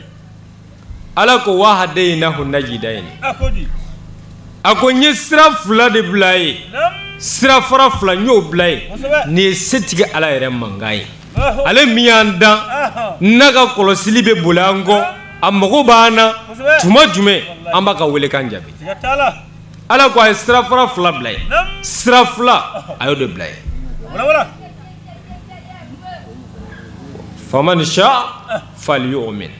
Ala ko wa hadaynahu najdayni. A ko n ye sira fila de bila ye, sira fara fila n y'o bila ye. Nin ye setigi Ala yɛrɛ mankan ye, ale min y'an dan n'a ka kɔlɔsili bɛ boli an kɔ, a mago b'an na tuma jumɛn an b'a ka welekan jaabi. Ala ko a ye sira fara fila bila ye, sira fila a y'o de bila ye. Faman sha'a falyu'min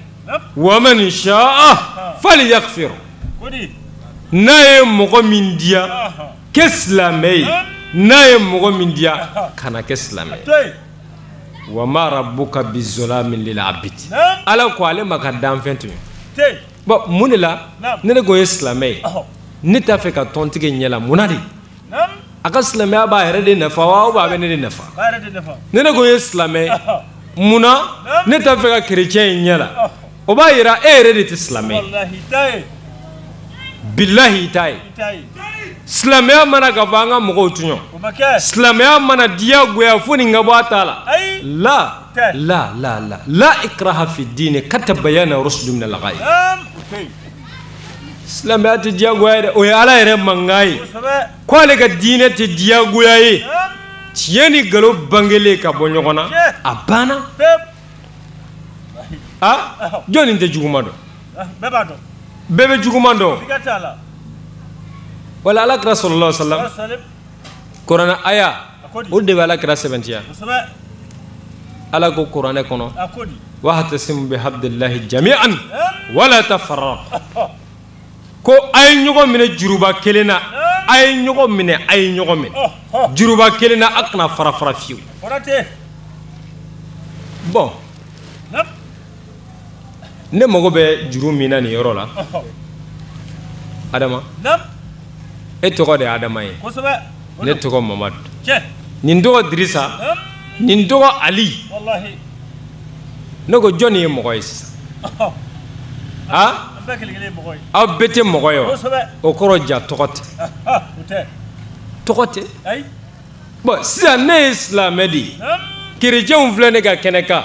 wa man sha'a falyakfir. N'a ye mɔgɔ min diya kɛ silamɛ ye, n'a ye mɔgɔ min diya kana kɛ silamɛ ye. Wa ma rabbuka bizolamin lil abid. Ala ko ale ma ka danfɛn to yen. Bon, mun de la ne de ko ye silamɛ ye, ne t'a fɛ ka tɔntigi ɲɛ la, mun na de? A ka silamɛya b'a yɛrɛ de nafa wa, ou a bɛ ne de nafa? Ne de ko ye silamɛ ye, mun na ne t'a fɛ ka chrétien in ɲɛ la? O b'a yira e yɛrɛ de tɛ silamɛ ye. Bilahi i t'a ye. Silamɛya mana ka fɔ an ka mɔgɔw tɔɲɔ, silamɛya mana diyagoya fo nin ka bɔ a ta la. La la la la la ikraha fi diini katabayyana rushdu min al-ghayy. Silamɛya tɛ diyagoya ye dɛ, o ye Ala yɛrɛ mankan ye. Ko ale ka diinɛ tɛ diyagoya ye. Tiɲɛ ni nkalon bangelen ka bɔ ɲɔgɔn na, a banna. A jɔnni tɛ juguman dɔn? Bɛɛ bɛ juguman dɔn. Wala Ala kira sallallahu alaihi wasallam, kuranɛ aya o de bɛ Ala kira sɛbɛntiya. Ala ko kuranɛ kɔnɔ, wahtasimu bihablillahi jami'an wala tafarraqu. Ko a ye ɲɔgɔn minɛ juruba kelen na, a ye ɲɔgɔn minɛ, a ye ɲɔgɔn minɛ juruba kelen na, a kana fara fara fiyewu. Bon, ne mago bɛ juru min na nin yɔrɔ la, Adama, e tɔgɔ de ye Adama ye, ne tɔgɔ Mamadu, nin tɔgɔ Dirisa, nin tɔgɔ Ali. Ne ko jɔnni ye mɔgɔ ye sisan? Aw bɛɛ tɛ mɔgɔ ye wa? O kɔrɔ ja tɔgɔ tɛ. Tɔgɔ tɛ. Bon, sisan ne ye silamɛ de ye, kerecɛnw filɛ ne ka kɛnɛ kan,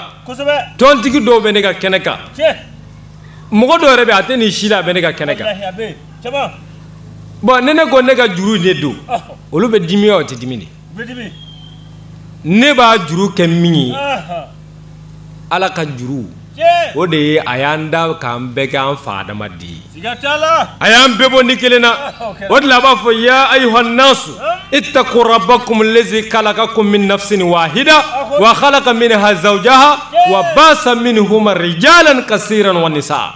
tɔntigi dɔw bɛ ne ka kɛnɛ kan, mɔgɔ dɔw yɛrɛ bɛ a tɛ nin si la, a bɛ ne ka kɛnɛ kan. Bon, ni ne ko ne ka juru de don, olu bɛ dimi wa o tɛ dimi de? Ne b'a juru kɛ min ye, Ala ka juru o de ye a y'an da k'an bɛɛ kɛ an fa adamaden ye. A y'an bɛɛ bɔ ni kelen na. O de la a b'a fɔ ya ayuhan nasu ittaqu rabbakum allazi khalaqakum min nafsin wahida wa khalaqa minha zawjaha wa basa minhuma rijalan kasiran wa nisaa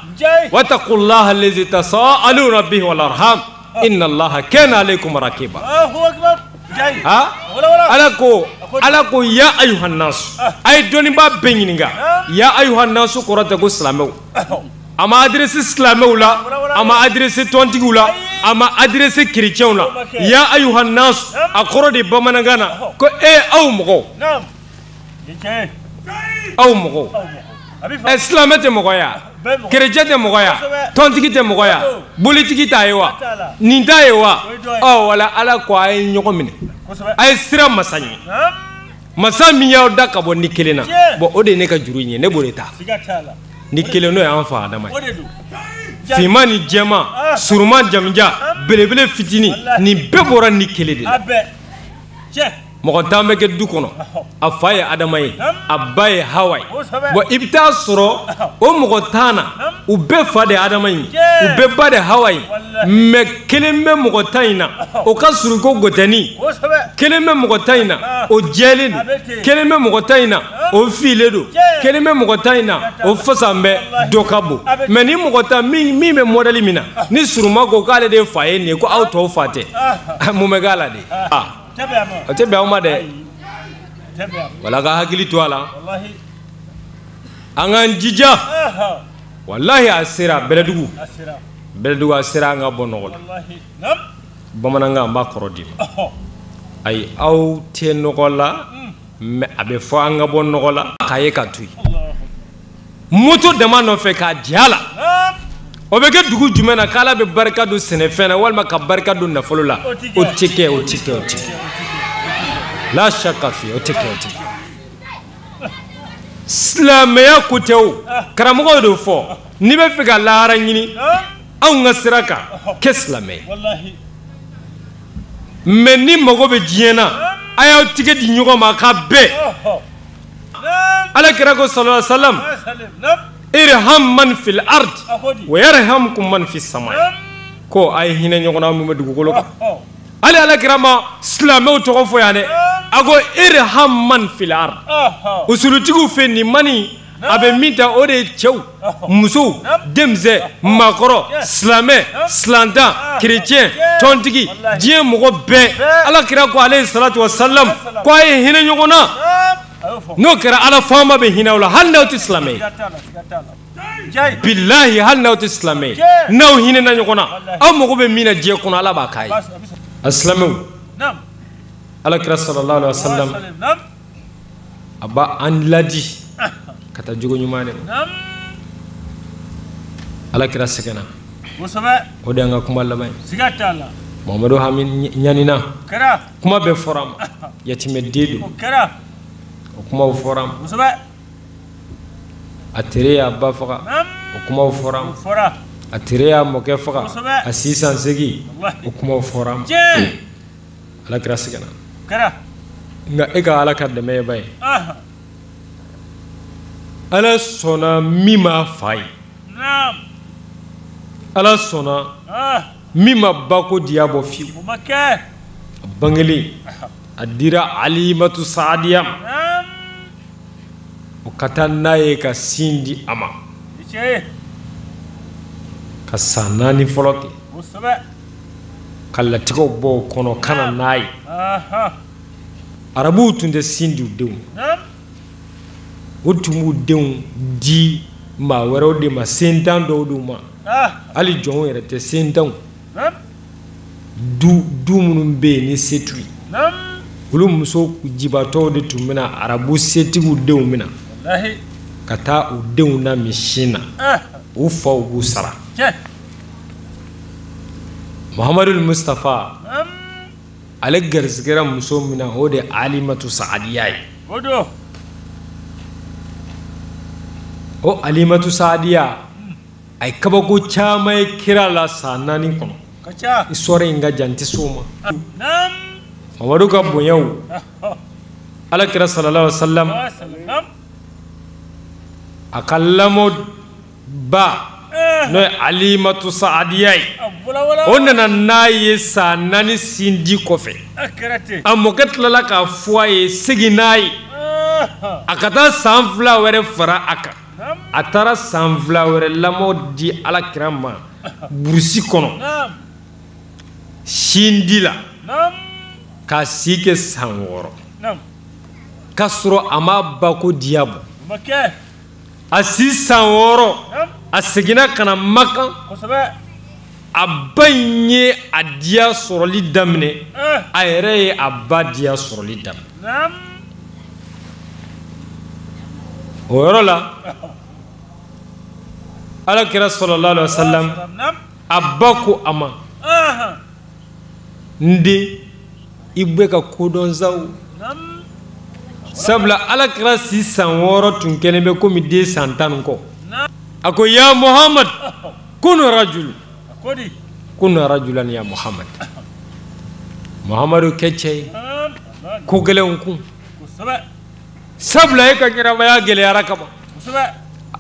wattaqullaha allazi tasaaluna bihi wal arham inna allaha kana alaykum raqiba. Ala ko ya ayuhan nasu, a ye dɔnnibaa bɛɛ ɲininka. Ya ayuhan nasu kɔrɔ tɛ ko silamɛw. A ma adressé silamɛw la, a ma adressé tɔntigiw la, a ma adressé chrétienw la. Ya ayuhan nasu a kɔrɔ de bamanankan na ko e aw mɔgɔw, aw mɔgɔw. Ɛ silamɛ tɛ mɔgɔ ye wa? Kerecɛn tɛ mɔgɔ ya, tɔntigi tɛ mɔgɔ ya, bolitigi t'a ye wa, nin t'a ye wa? Ɔ wala Ala ko a ye ɲɔgɔn minɛ, a ye siran masa ɲɛ, masa min y'aw da ka bɔ ni kelen na. Bon o de ye ne ka juru in ye, ne b'o de ta. Ni kelen n'o y'an fa Adama ye. Finman ni jɛman, surunman jamujan, belebele fitinin, nin bɛɛ bɔra ni kelen de la. Mɔgɔ tan bɛ kɛ du kɔnɔ, a fa ye Adama ye, a ba ye Hawa ye. Bon i bɛ taa sɔrɔ o mɔgɔ tan na, u bɛɛ fa de ye Adama ye, u bɛɛ ba de Hawa ye. Mais kelen bɛ mɔgɔ tan in na, o ka surun ko gɔtɛni. Kelen bɛ mɔgɔ tan in na, o jɛlen don. Kelen bɛ mɔgɔ tan in na, o filen don. Kelen bɛ mɔgɔ tan in na, o fasan bɛ dɔ ka bon. Mais ni mɔgɔ tan min bɛ modèle min na, ni surunma ko k'ale de fa ye nin ye, ko aw tɔw fa tɛ, mun bɛ k'a la de? O tɛ bɛn aw ma dɛ. Wala ka hakili to a la, an k'an jija. Walahi a sera Bɛlɛdugu, Bɛlɛdugu a sera an ka bɔ nɔgɔ la. Bamanankan n b'a kɔrɔ d'i ma. Ayi aw tɛ nɔgɔ la, mais a bɛ fɔ an ka bɔ nɔgɔ la k'a ye ka to yen. Moto dama nɔfɛ k'a jɛ a la. O bɛ kɛ dugu jumɛn na k'Ala bɛ barika don sɛnɛfɛn na walima ka barika don nafolo la? O tɛ kɛ, o tɛ kɛ, o tɛ kɛ. La shaka fi, o tɛ kɛ, o tɛ kɛ. Silamɛya ko tɛ o, karamɔgɔw de fɔ. N'i bɛ fɛ ka lahara ɲini, anw ka sira kan, kɛ silamɛ ye. Mais ni mago bɛ diɲɛ na, a y'aw tigɛ di ɲɔgɔn ma k'a bɛn. Ala kira ko sallallahu alaihi wa sallam, irham man fil ard wa yarhamkum man fis sama. Ko a ye hinɛ ɲɔgɔn na min bɛ dugukolo kan. Hali Ala kira ma silamɛw tɔgɔ fɔ yan dɛ. A ko irham man fil ard. Usulutigiw fɛ nin mani a bɛ min ta o de ye cɛw, musow, denmisɛn, maakɔrɔ, silamɛ, silantan, kerecɛn, tɔntigi, diɲɛ mɔgɔ bɛɛ. Ala kira ko alayhi salatu wa salam ko a ye hinɛ ɲɔgɔn na. N'o kɛra Ala faama bɛ hinɛ aw la hali n'aw tɛ silamɛ ye. Bilahi hali n'aw tɛ silamɛ ye, n'aw hinɛna ɲɔgɔn na, aw mago bɛ min na diɲɛ kɔnɔ Ala b'a k'a ye. A silamɛw, Ala kira sallallahu alaihi wa sallam a b'an ladi ka taa jogo ɲuman de ma. Ala kira sɛgɛnna, o de y'an ka kuma laban ye. Mamadu hami ɲanina, kuma bɛɛ fɔra a ma, yatimɛden don, o kumaw fɔra a ma. A tere y'a ba faga, o kumaw fɔra a ma. A tere y'a mɔkɛ faga, a si san 8, o kumaw fɔra a ma. Ala kira sɛgɛnna. Nka e ka Ala ka dɛmɛ ye ba ye. Ala sɔnna min ma fa ye, Ala sɔnna min ma bako diya bɔ fiyewu. A bangelen a dira Alimatu Saadiya ma, o ka taa n'a ye ka sin di a ma, ka san 4 fɔlɔ kɛ, ka latigɛw bɔ o kɔnɔ ka na n'a ye. Arabuw tun tɛ sin di u denw ma, u tun b'u denw di maa wɛrɛw de ma, sentan dɔw d'u ma. Hali jɔnw yɛrɛ tɛ, sentanw. Du minnu bɛ yen ni se t'u ye, olu muso jibatɔw de tun bɛna arabu setigiw denw minɛ ka taa u denw nami sin na, u faw b'u sara. Muhamadu Mustafa ale garisigɛra muso min na, o de ye Alimatu Saadiya ye. O Alimatu Saadiya a ye kabako caman ye kira la san 4 kɔnɔ. Histoire in ka jan, n tɛ s'o ma. Mamadu ka bonyaw, Ala kira sallallahu alaihi wa sallam a ka lamɔ ba n'o ye Alimatu Saadiya ye, o nana n'a ye san 4 sin di kɔfɛ. A mɔkɛ tilala k'a fɔ a ye segin n'a ye, a ka taa san 2 wɛrɛ fara a kan. A taara san 2 wɛrɛ lamɔ di Ala kira ma burusi kɔnɔ, sin di la, k'a si kɛ san 6, k'a sɔrɔ a ma bako diya bɔ. A si san 6, a seginna ka na Makan. A ba in ye a diya sɔrɔli daminɛ, a yɛrɛ ye a ba diya sɔrɔli daminɛ. O yɔrɔ la, Ala kira sallallahu alaihi wasallam a ba ko a ma n den i bɛ ka kodɔn sa o sabula ala kira si san 6 tun kɛlen bɛ komi den san 10 kɔ a ko ya Muhammad kun rajul kun rajulan ya Muhammad Muhammadu kɛ cɛ ye ko gɛlɛnw kun sabula e ka ɲɛnamaya gɛlɛyara kaban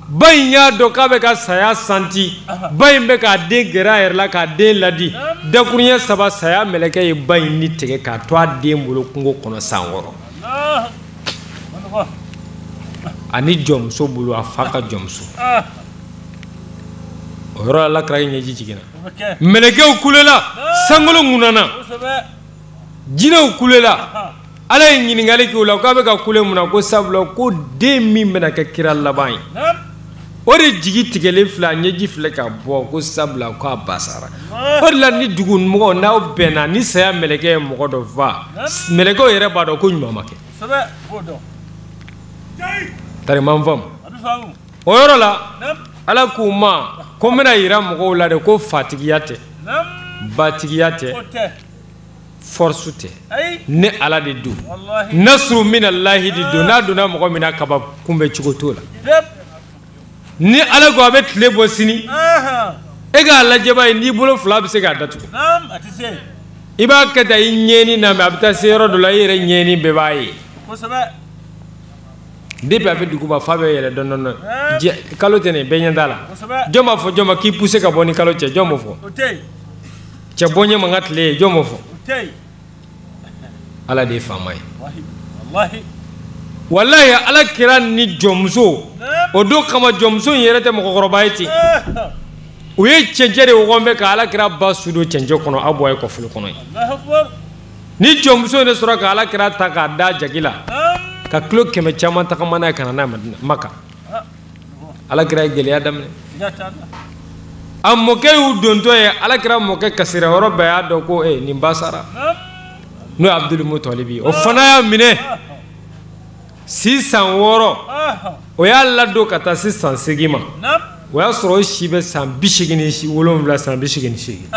ba in y'a dɔn k'a bɛ ka saya santi ba in bɛ k'a den gɛrɛ a yɛrɛ la k'a den ladi dakuruɲɛ 3 saya mɛlɛkɛ ye ba in ni tigɛ k'a to a den bolo kungo kɔnɔ san 6 ani jɔnmuso bolo a fa ka jɔnmuso o yɔrɔ la ala kira ɲɛji jiginna mɛlɛkɛw kulela sankolo ŋunana jinɛw kulela ala ye ɲininkali kɛ o la k'a bɛ ka kule mun na ko sabula ko den min bɛna kɛ kira laban ye o de jigi tigɛlen filɛ a ɲɛji filɛ ka bɔ ko sabula k'a basara o de la ni dugu mɔgɔw n'aw bɛnna ni saya mɛlɛkɛ ye mɔgɔ dɔ fa mɛlɛkɛw yɛrɛ b'a dɔn ko ɲuman ma kɛ tari man faamu o yɔrɔ la ala k'u ma ko n bɛna yira mɔgɔw la de ko fatigiya tɛ batigiya tɛ force tɛ ne ala de don nasuru minallahi de don n'a donna mɔgɔ min na kaba kunbɛ cogo t'o la ni ala ko a bɛ tile bɔ sini e k'a lajɛba ye n'i bolo 2 bɛ se k'a datugu i b'a kɛ tan i ɲɛni na mɛ a bɛ taa se yɔrɔ dɔ la i yɛrɛ ɲɛni bɛɛ b'a ye depuis a bɛ duguba fa bɛ yɛlɛ dɔɔni dɔɔni kalo tɛ nin bɛɛ ɲɛ t'a la jɔn b'a fɔ jɔn ma k'i poussé ka bɔ ni kalo cɛ jɔn b'o fɔ cɛ bɔ ɲɛ man ka tile ye jɔn b'o fɔ ala de ye faama ye walahi ala kira ni jɔnmuso o don kama jɔnmuso in yɛrɛ tɛ mɔgɔkɔrɔba ye ten u ye cɛncɛn de wɔgɔn ka ala kira ba su don cɛncɛn kɔnɔ aw bɔ a ye kɔfolo kɔnɔ ye ni jɔnmuso in de sɔrɔ ka ala kira ta k'a da jagi la ka kilo 100 caman tagama n'a ye ka na n'a ye Madina Maka ala kira ye gɛlɛya daminɛ a mɔkɛ y'u dontɔ ye ala kira mɔkɛ kasira yɔrɔ bɛɛ y'a dɔn ko nin ba sara n'o ye Abdul Mutalibi ye o fana y'a minɛ si san 6 o y'a ladon ka taa se san 8 ma o y'a sɔrɔ o si bɛ san 87 san 88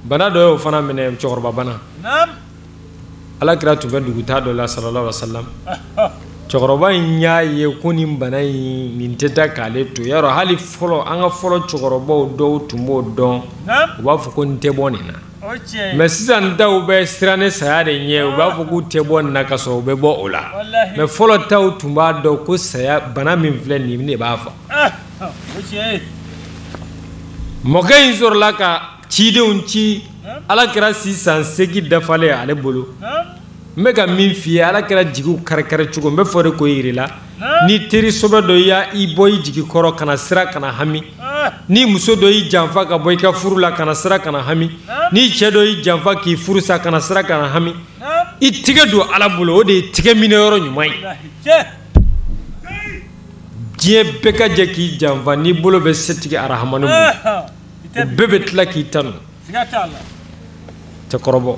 bana dɔ y'o fana minɛ cɛkɔrɔba bana ala kira tun bɛ dugutaa dɔ la sallallahu alaihi wasallam cɛkɔrɔba in y'a ye ko nin bana in nin tɛ taa k'ale to yarɔ hali fɔlɔ an ka fɔlɔ cɛkɔrɔbaw dɔw tun b'o dɔn u b'a fɔ ko n tɛ bɔ nin na mɛ sisan taw bɛ siran ni saya de ɲɛ u b'a fɔ k'u tɛ bɔ nin na ka sɔrɔ u bɛ bɔ o la mɛ fɔlɔ taw tun b'a dɔn ko saya bana min filɛ nin de b'a fa mɔkɛ in sɔrɔla ka cidenw ci ala kira si san 8 dafalen ale bolo n bɛ ka min f'i ye ala kira jigiw kari-kari cogo n bɛ fɔ de k'o yir'i la ni teri sɔbɛ dɔ y'a i bɔ i jigi kɔrɔ kana sira kana hami ni muso dɔ y'i janfa ka bɔ i ka furu la kana sira kana hami ni cɛ dɔ y'i janfa k'i furu sa kana sira kana hami i tigɛ don ala bolo o de ye tigɛ minɛ yɔrɔ ɲuman ye diɲɛ bɛɛ ka jɛ k'i janfa n'i bolo bɛ setigi arahamani bolo o bɛɛ bɛ tila k'i tanu cɛkɔrɔbɔ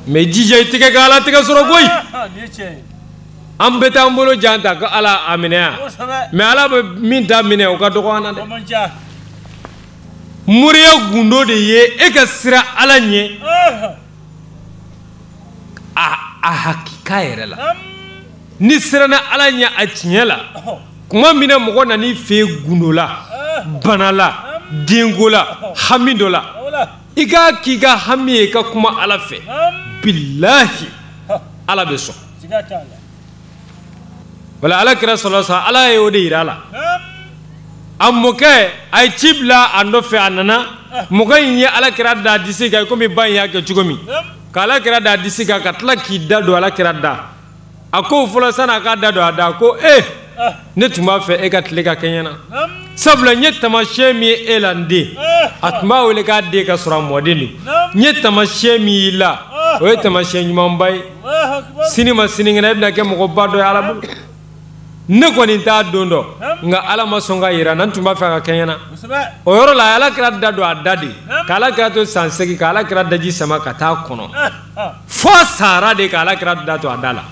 mɛ jija i tigɛ ka ala tigɛ sɔrɔ koyi an bɛ taa an bolo jan ta ko ala a minɛ yan mɛ ala bɛ min ta minɛ o ka dɔgɔ an na dɛ moriya gundo de ye e ka siran ala ɲɛ a hakika yɛrɛ la ni siranna ala ɲɛ a tiɲɛ la kuma min na mɔgɔ nan'i fɛ yen gundo la bana la denko la hami dɔ la i k'a k'i ka hami ye i ka kuma ala fɛ bilahi ala bɛ sɔn wala ala kira sɔrɔ sa ala ye o de yira a la a mɔkɛ a ye ci bila a nɔfɛ a nana mɔkɛ in ye ala kira da disi kan komi ba in y'a kɛ cogo min ka ala kira da disi kan ka tila k'i da don ala kira da a ko fɔlɔ sani a k'a da don a da ko e ne tun b'a fɛ e ka tile ka kɛ ɲɛ na sabula n ye taamasiyɛn min ye e la n den a tun b'a wele k'a den ka sɔrɔ a mɔden don n ye taamasiyɛn min y'i la o ye taamasiyɛn ɲumanba ye sini ma sinikɛnɛ e bɛna kɛ mɔgɔba dɔ ye ala bolo ne kɔni t'a don dɔn nka ala ma sɔn ka yira n na n tun b'a fɛ a ka kɛ ɲɛ na o yɔrɔ la ala kira da don a da de ka ala kira to san 8 ka ala kira daji sama ka taa kɔnɔ fo sara de ka ala kira da to a da la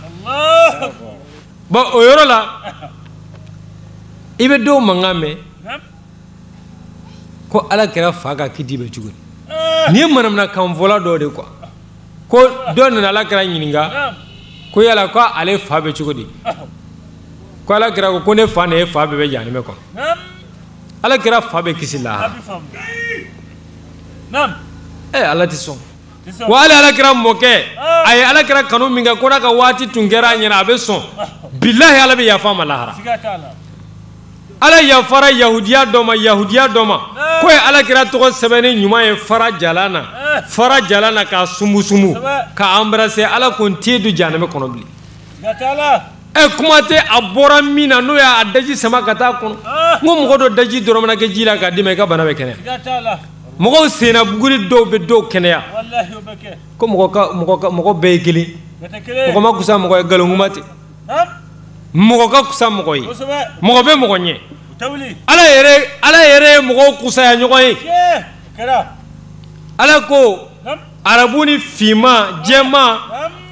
bon o yɔrɔ la I bɛ dɔw mankan mɛn ko Ala kɛra fa ka kiti bɛ cogo di nin ye manamanakanfɔla dɔ de quoi ko dɔ nana Ala kɛra ɲininka ko yala ko ale fa bɛ cogo di ko Ala kɛra ko ne fa ni e fa bɛɛ bɛ jahanamɛ kɔnɔ Ala kɛra fa bɛ kisi lahara Ala tɛ sɔn wa hali Ala kɛra mɔkɛ a ye Ala kɛra kanu min kɛ ko n'a ka waati tun kɛra a ɲɛna a bɛ sɔn bilahi Ala bɛ yafa a ma lahara Ala yafara yahudiya dɔ ma ko ye Ala kɛra tɔgɔ sɛbɛnni ɲuman ye fara jalan na k'a sumusumu k'a embrasser Ala ko n t'e don jahanamɛ kɔnɔ bilen kuma tɛ a bɔra min na n'o y'a daji sama ka taa kɔnɔ n ko mɔgɔ dɔ daji dɔrɔn mana kɛ ji la k'a d'i ma i ka bana bɛ kɛnɛya mɔgɔw senna buguri dɔw bɛ dɔw kɛnɛya ko mɔgɔ bɛɛ ye kelen mɔgɔ ma kusa mɔgɔ ye nkalon kuma tɛ mɔgɔ ka kusa mɔgɔ ye mɔgɔ bɛ mɔgɔ ɲɛ Ala yɛrɛ ye mɔgɔw kusaya ɲɔgɔn ye Ala ko arabu ni finman jɛman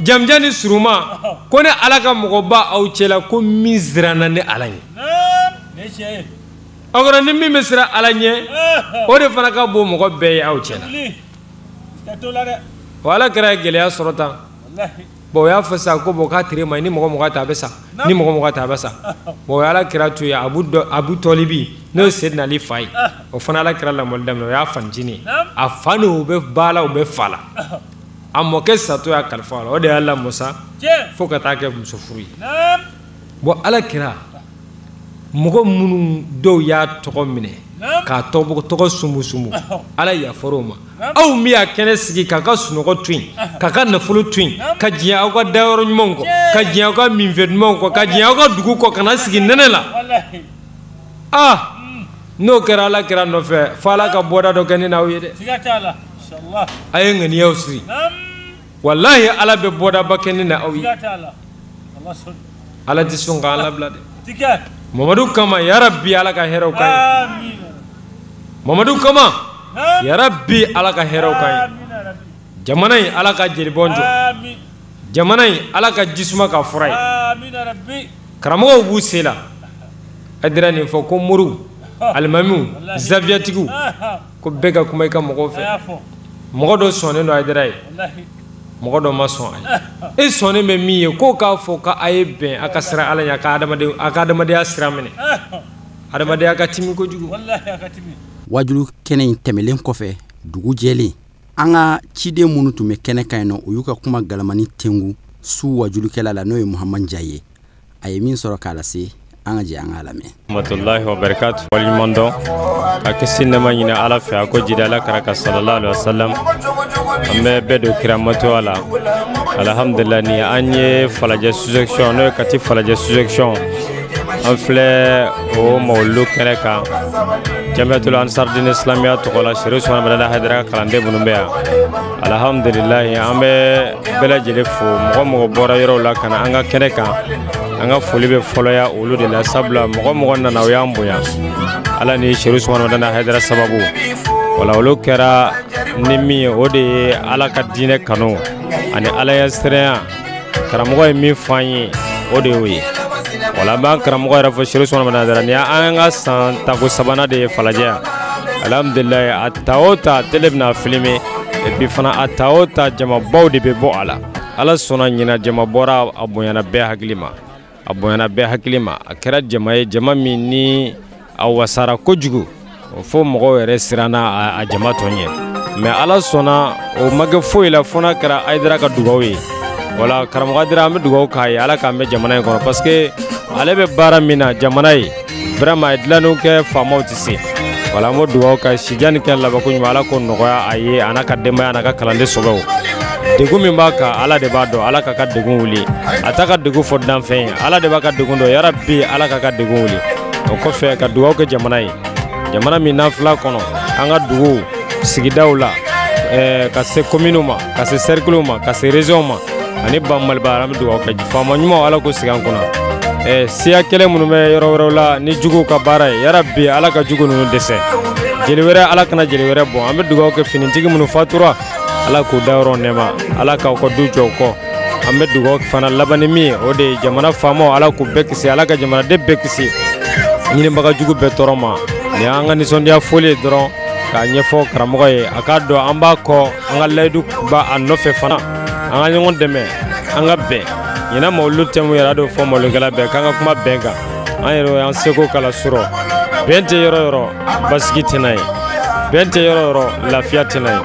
jamujan ni surunman ko ne Ala ka mɔgɔba aw cɛla ko min siranna ne Ala ɲɛ aw kɔrɔ ni min bɛ siran Ala ɲɛ o de fana ka bon mɔgɔ bɛɛ ye aw cɛla wa Ala kɛra gɛlɛya sɔrɔ tan bon o y'a fɔ sisan ko bon k'a tere ma ni mɔgɔ mɔgɔ ta a bɛ sa ni mɔgɔ mɔgɔ ta a bɛ sa bon o ye Ala kɛra to yen Abu Tɔlibi n'o ye Seydina Ali fa ye o fana Ala kɛra lamɔli daminɛ o y'a fanicinin ye a fa n'o bɛ ba la o bɛ fa la a mɔkɛ satɔ y'a kalifa a la o de y'a lamɔ sa fo ka taa kɛ muso furu ye bon Ala kɛra mɔgɔ minnu dɔw y'a tɔgɔ minɛ k'a tɔgɔ sumusumu Ala yafar'o ma aw min y'a kɛnɛ sigi k'a ka sunɔgɔ to yen k'a ka nafolo to yen ka diɲɛ aw ka dayɔrɔ ɲumanw kɔ ka diɲɛ aw ka minfɛn dumanw kɔ ka diɲɛ aw ka dugu kɔ ka na sigi nɛnɛ la n'o kɛra Ala kɛra nɔfɛ fo Ala ka bɔda dɔ kɛ ne n'aw ye dɛ a ye ŋaniyaw siri walahi Ala bɛ bɔdaba kɛ ne n'aw ye Ala tɛ sɔn k'an labila dɛ Mamadu kama yarabi Ala ka hɛrɛw k'an ye Mamadu kama yarabi Ala ka hɛrɛw k'an ye jamana in Ala ka jelibɔn jɔ jamana in Ala ka jisuma ka fura ye karamɔgɔw b'u se la a dira nin fɔ ko moriw alimamiw zaviyatigiw ko bɛɛ ka kuma i ka mɔgɔw fɛ mɔgɔ dɔ sɔnnen don Hayidara ye mɔgɔ dɔ ma sɔn a ye e sɔnnen bɛ min ye k'o k'a fɔ k'a ye bɛn a ka siran Ala ɲɛ a ka adamadenya sira minɛ adamadenya ka timi kojugu. Wajulu kɛnɛ in tɛmɛlen kɔfɛ dugu jɛlen an ka ciden minnu tun bɛ kɛnɛ kan yen nɔ o y'u ka kuma galamani tengu su wajulukɛla la n'o ye Muhamadu Njayi ye a ye min sɔrɔ k'a lase an ka jɛ an k'a lamɛn. Rahmatullahi wa barakatuh waleɲuman dɔn ka kisi nɛɛma ɲini Ala fɛ a ko jidi Ala kira ka sallallahu alaihi wasallam an bɛ bɛɛ don kiramatoya la alhamdulillah ni an ye Falajɛ sous-section n'o ye Kati Falajɛ sous-section an filɛ o mawulu kɛnɛ kan Jamiyatul Ansardine Islamiya tɔgɔ la Serifu Usumani Madani Hayidara ka kalanden minnu bɛ yan alhamdulilahi an bɛ bɛɛ lajɛlen fo mɔgɔ mɔgɔ bɔra yɔrɔw la ka na an ka kɛnɛ kan an ka foli bɛ fɔlɔya olu de la sabula mɔgɔ mɔgɔ nana o y'an bonya Ala ni Serifu Usumani Madani Hayidara sababu wala olu kɛra ni min ye o de ye Ala ka diinɛ kanu ani Ala ɲɛ siranya karamɔgɔ ye min fɔ an ye o de y'o ye wala an b'an karamɔgɔ yɛrɛ fɔ Serifu Usumani Madani Hayidara nin y'an ka san tako sabanan de ye Falajɛ yan alhamdulilayi a ta o ta télé bɛna filmer et puis fana a ta o ta jamabaw de bɛ bɔ a la Ala sɔnna ɲina jama bɔra a bonyana bɛɛ hakili ma a bonyana bɛɛ hakili ma a kɛra jama ye jama min ni a wasara kojugu fo mɔgɔw yɛrɛ siranna a jama tɔ ɲɛ mais Ala sɔnna o ma kɛ foyi la fo n'a kɛra Hayidara ka dugawu ye wala karamɔgɔ Hayidara an bɛ dugawu k'a ye Ala k'an bɛ jamana in kɔnɔ parce que ale bɛ baara min na jamana ye vraiment a ye dilanniw kɛ faamaw tɛ se wala an b'o dugawu ka sijan ni kɛ labanko ɲuman Ala k'o nɔgɔya a ye a n'a ka denbaya a n'a ka kalanden sɔbɛw degun min b'a kan Ala de b'a dɔn Ala k'a ka degun wuli a t'a ka degun fɔ danfɛn ye Ala de b'a ka degun dɔn yarabi Ala k'a ka degun wuli o kɔfɛ ka dugawu kɛ jamana ye jamana min n'an filɛ kɔnɔ an ka duguw sigidaw la ka se kominiw ma ka se sɛrikiliw ma ka se rezɔnw ma ani ba Maliba an bɛ dugawu kɛ faama ɲumanw Ala k'o sigi an kunna siya kɛlɛ minnu bɛ yɔrɔ wɛrɛw la ni juguw ka baara ye yarabi Ala ka jugu ninnu dɛsɛ jeli wɛrɛ Ala kana jeli wɛrɛ bɔn an bɛ dugawu kɛ finitigi minnu fatura Ala k'u dayɔrɔ nɛɛma Ala k'aw ka du jɔ u kɔ an bɛ dugawu fana laban ni min ye o de ye jamana faamaw Ala k'u bɛɛ kisi Ala ka jamanaden bɛɛ kisi ɲinibaga jugu bɛɛ tɔɔrɔ ma. Nin y'an ka nisɔndiya foli ye dɔrɔn k'a ɲɛfɔ karamɔgɔ ye, a k'a dɔn an b'a kɔ, an ka layidu b'a a nɔfɛ fana, an ka ɲɔgɔn dɛmɛ, an ka bɛn. Ɲinan mawulu tɛmu yɛrɛ a d'o fɔ malokɛla bɛɛ k'an ka kuma bɛn kan, an yɛrɛ y'an seko kala sɔrɔ. Bɛn tɛ yɔrɔ yɔrɔ, basigi tɛna ye, bɛn tɛ yɔrɔ yɔrɔ, lafiya tɛna ye.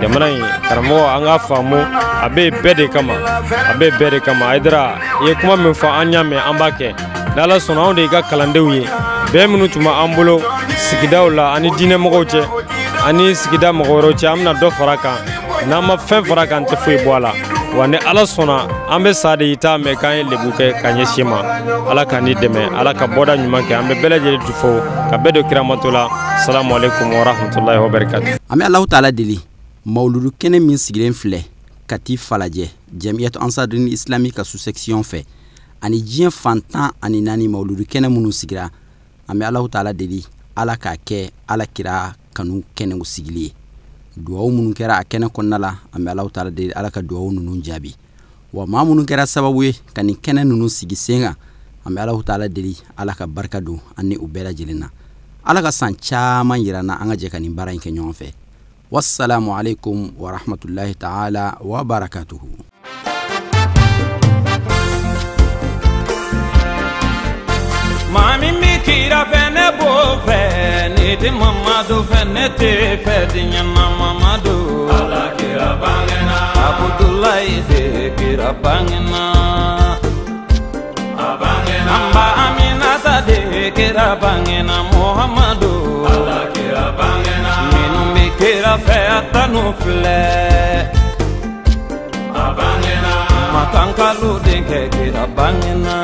Jamana in karamɔgɔ an k'a faamu, a bɛ bɛɛ de kama, a bɛ bɛɛ de kama. Hayidara, i ye kuma min fɔ an y'a mɛn, an b'a kɛ. N'Ala sɔnna, anw de y'i ka kalandenw ye. Bɛn minnu tun b'an bolo sigidaw la ani diinɛmɔgɔw cɛ ani sigida mɔgɔ wɛrɛw cɛ, an bɛna dɔ fara kan. N'an ma fɛn fara kan, an tɛ foyi bɔ a la. Wa ni Ala sɔnna, an bɛ sa de i t'a mɛn k'an ye lebu kɛ ka ɲɛsin ma. Ala k'an ni dɛmɛ, Ala ka bɔda ɲuman kɛ. An bɛ bɛɛ lajɛlen fo ka bɛɛ don kiramanto la. Salamu aleykum wa rahmatulahi wa barakatu. An bɛ Alahu taala deli, mawuludu kɛnɛ min sigilen filɛ Kati Falajɛ Jamiyatu Ansaruddin Islami ka sous-section fɛ, ani diɲɛ fan 14 mawuludu kɛnɛ minnu sigira, an bɛ Alahu taala deli Ala k'a kɛ Ala kira kanu kɛnɛw sigili ye. Duwawu minnu kɛra a kɛnɛ kɔnɔna la, an bɛ Alahu taala deli Ala ka duwawu ninnu jaabi. Wa maa minnu kɛra sababu ye ka nin kɛnɛ ninnu sigi sen kan, an bɛ Alahu taala deli Ala ka barika don an ni u bɛɛ lajɛlen na. Ala ka san caman yira an na, an ka jɛ ka nin baara in kɛ ɲɔgɔn fɛ. Wassalamu alaikum wa rahmatullahi ta'ala wa barakatuhu. Maa min bɛ kira fɛ ne b'o fɛ, ne tɛ Mamadu fɛ ne tɛ fɛ diɲɛ na Mamadu. Ala kira bangena, Abudulayi de kira bangena. A bangena. An ba Aminata de kira bangena Muhammadu. Ala kira bangena. Minnu bɛ kira fɛ a tanu filɛ. A bangena. Makankalu denkɛ kira bangena.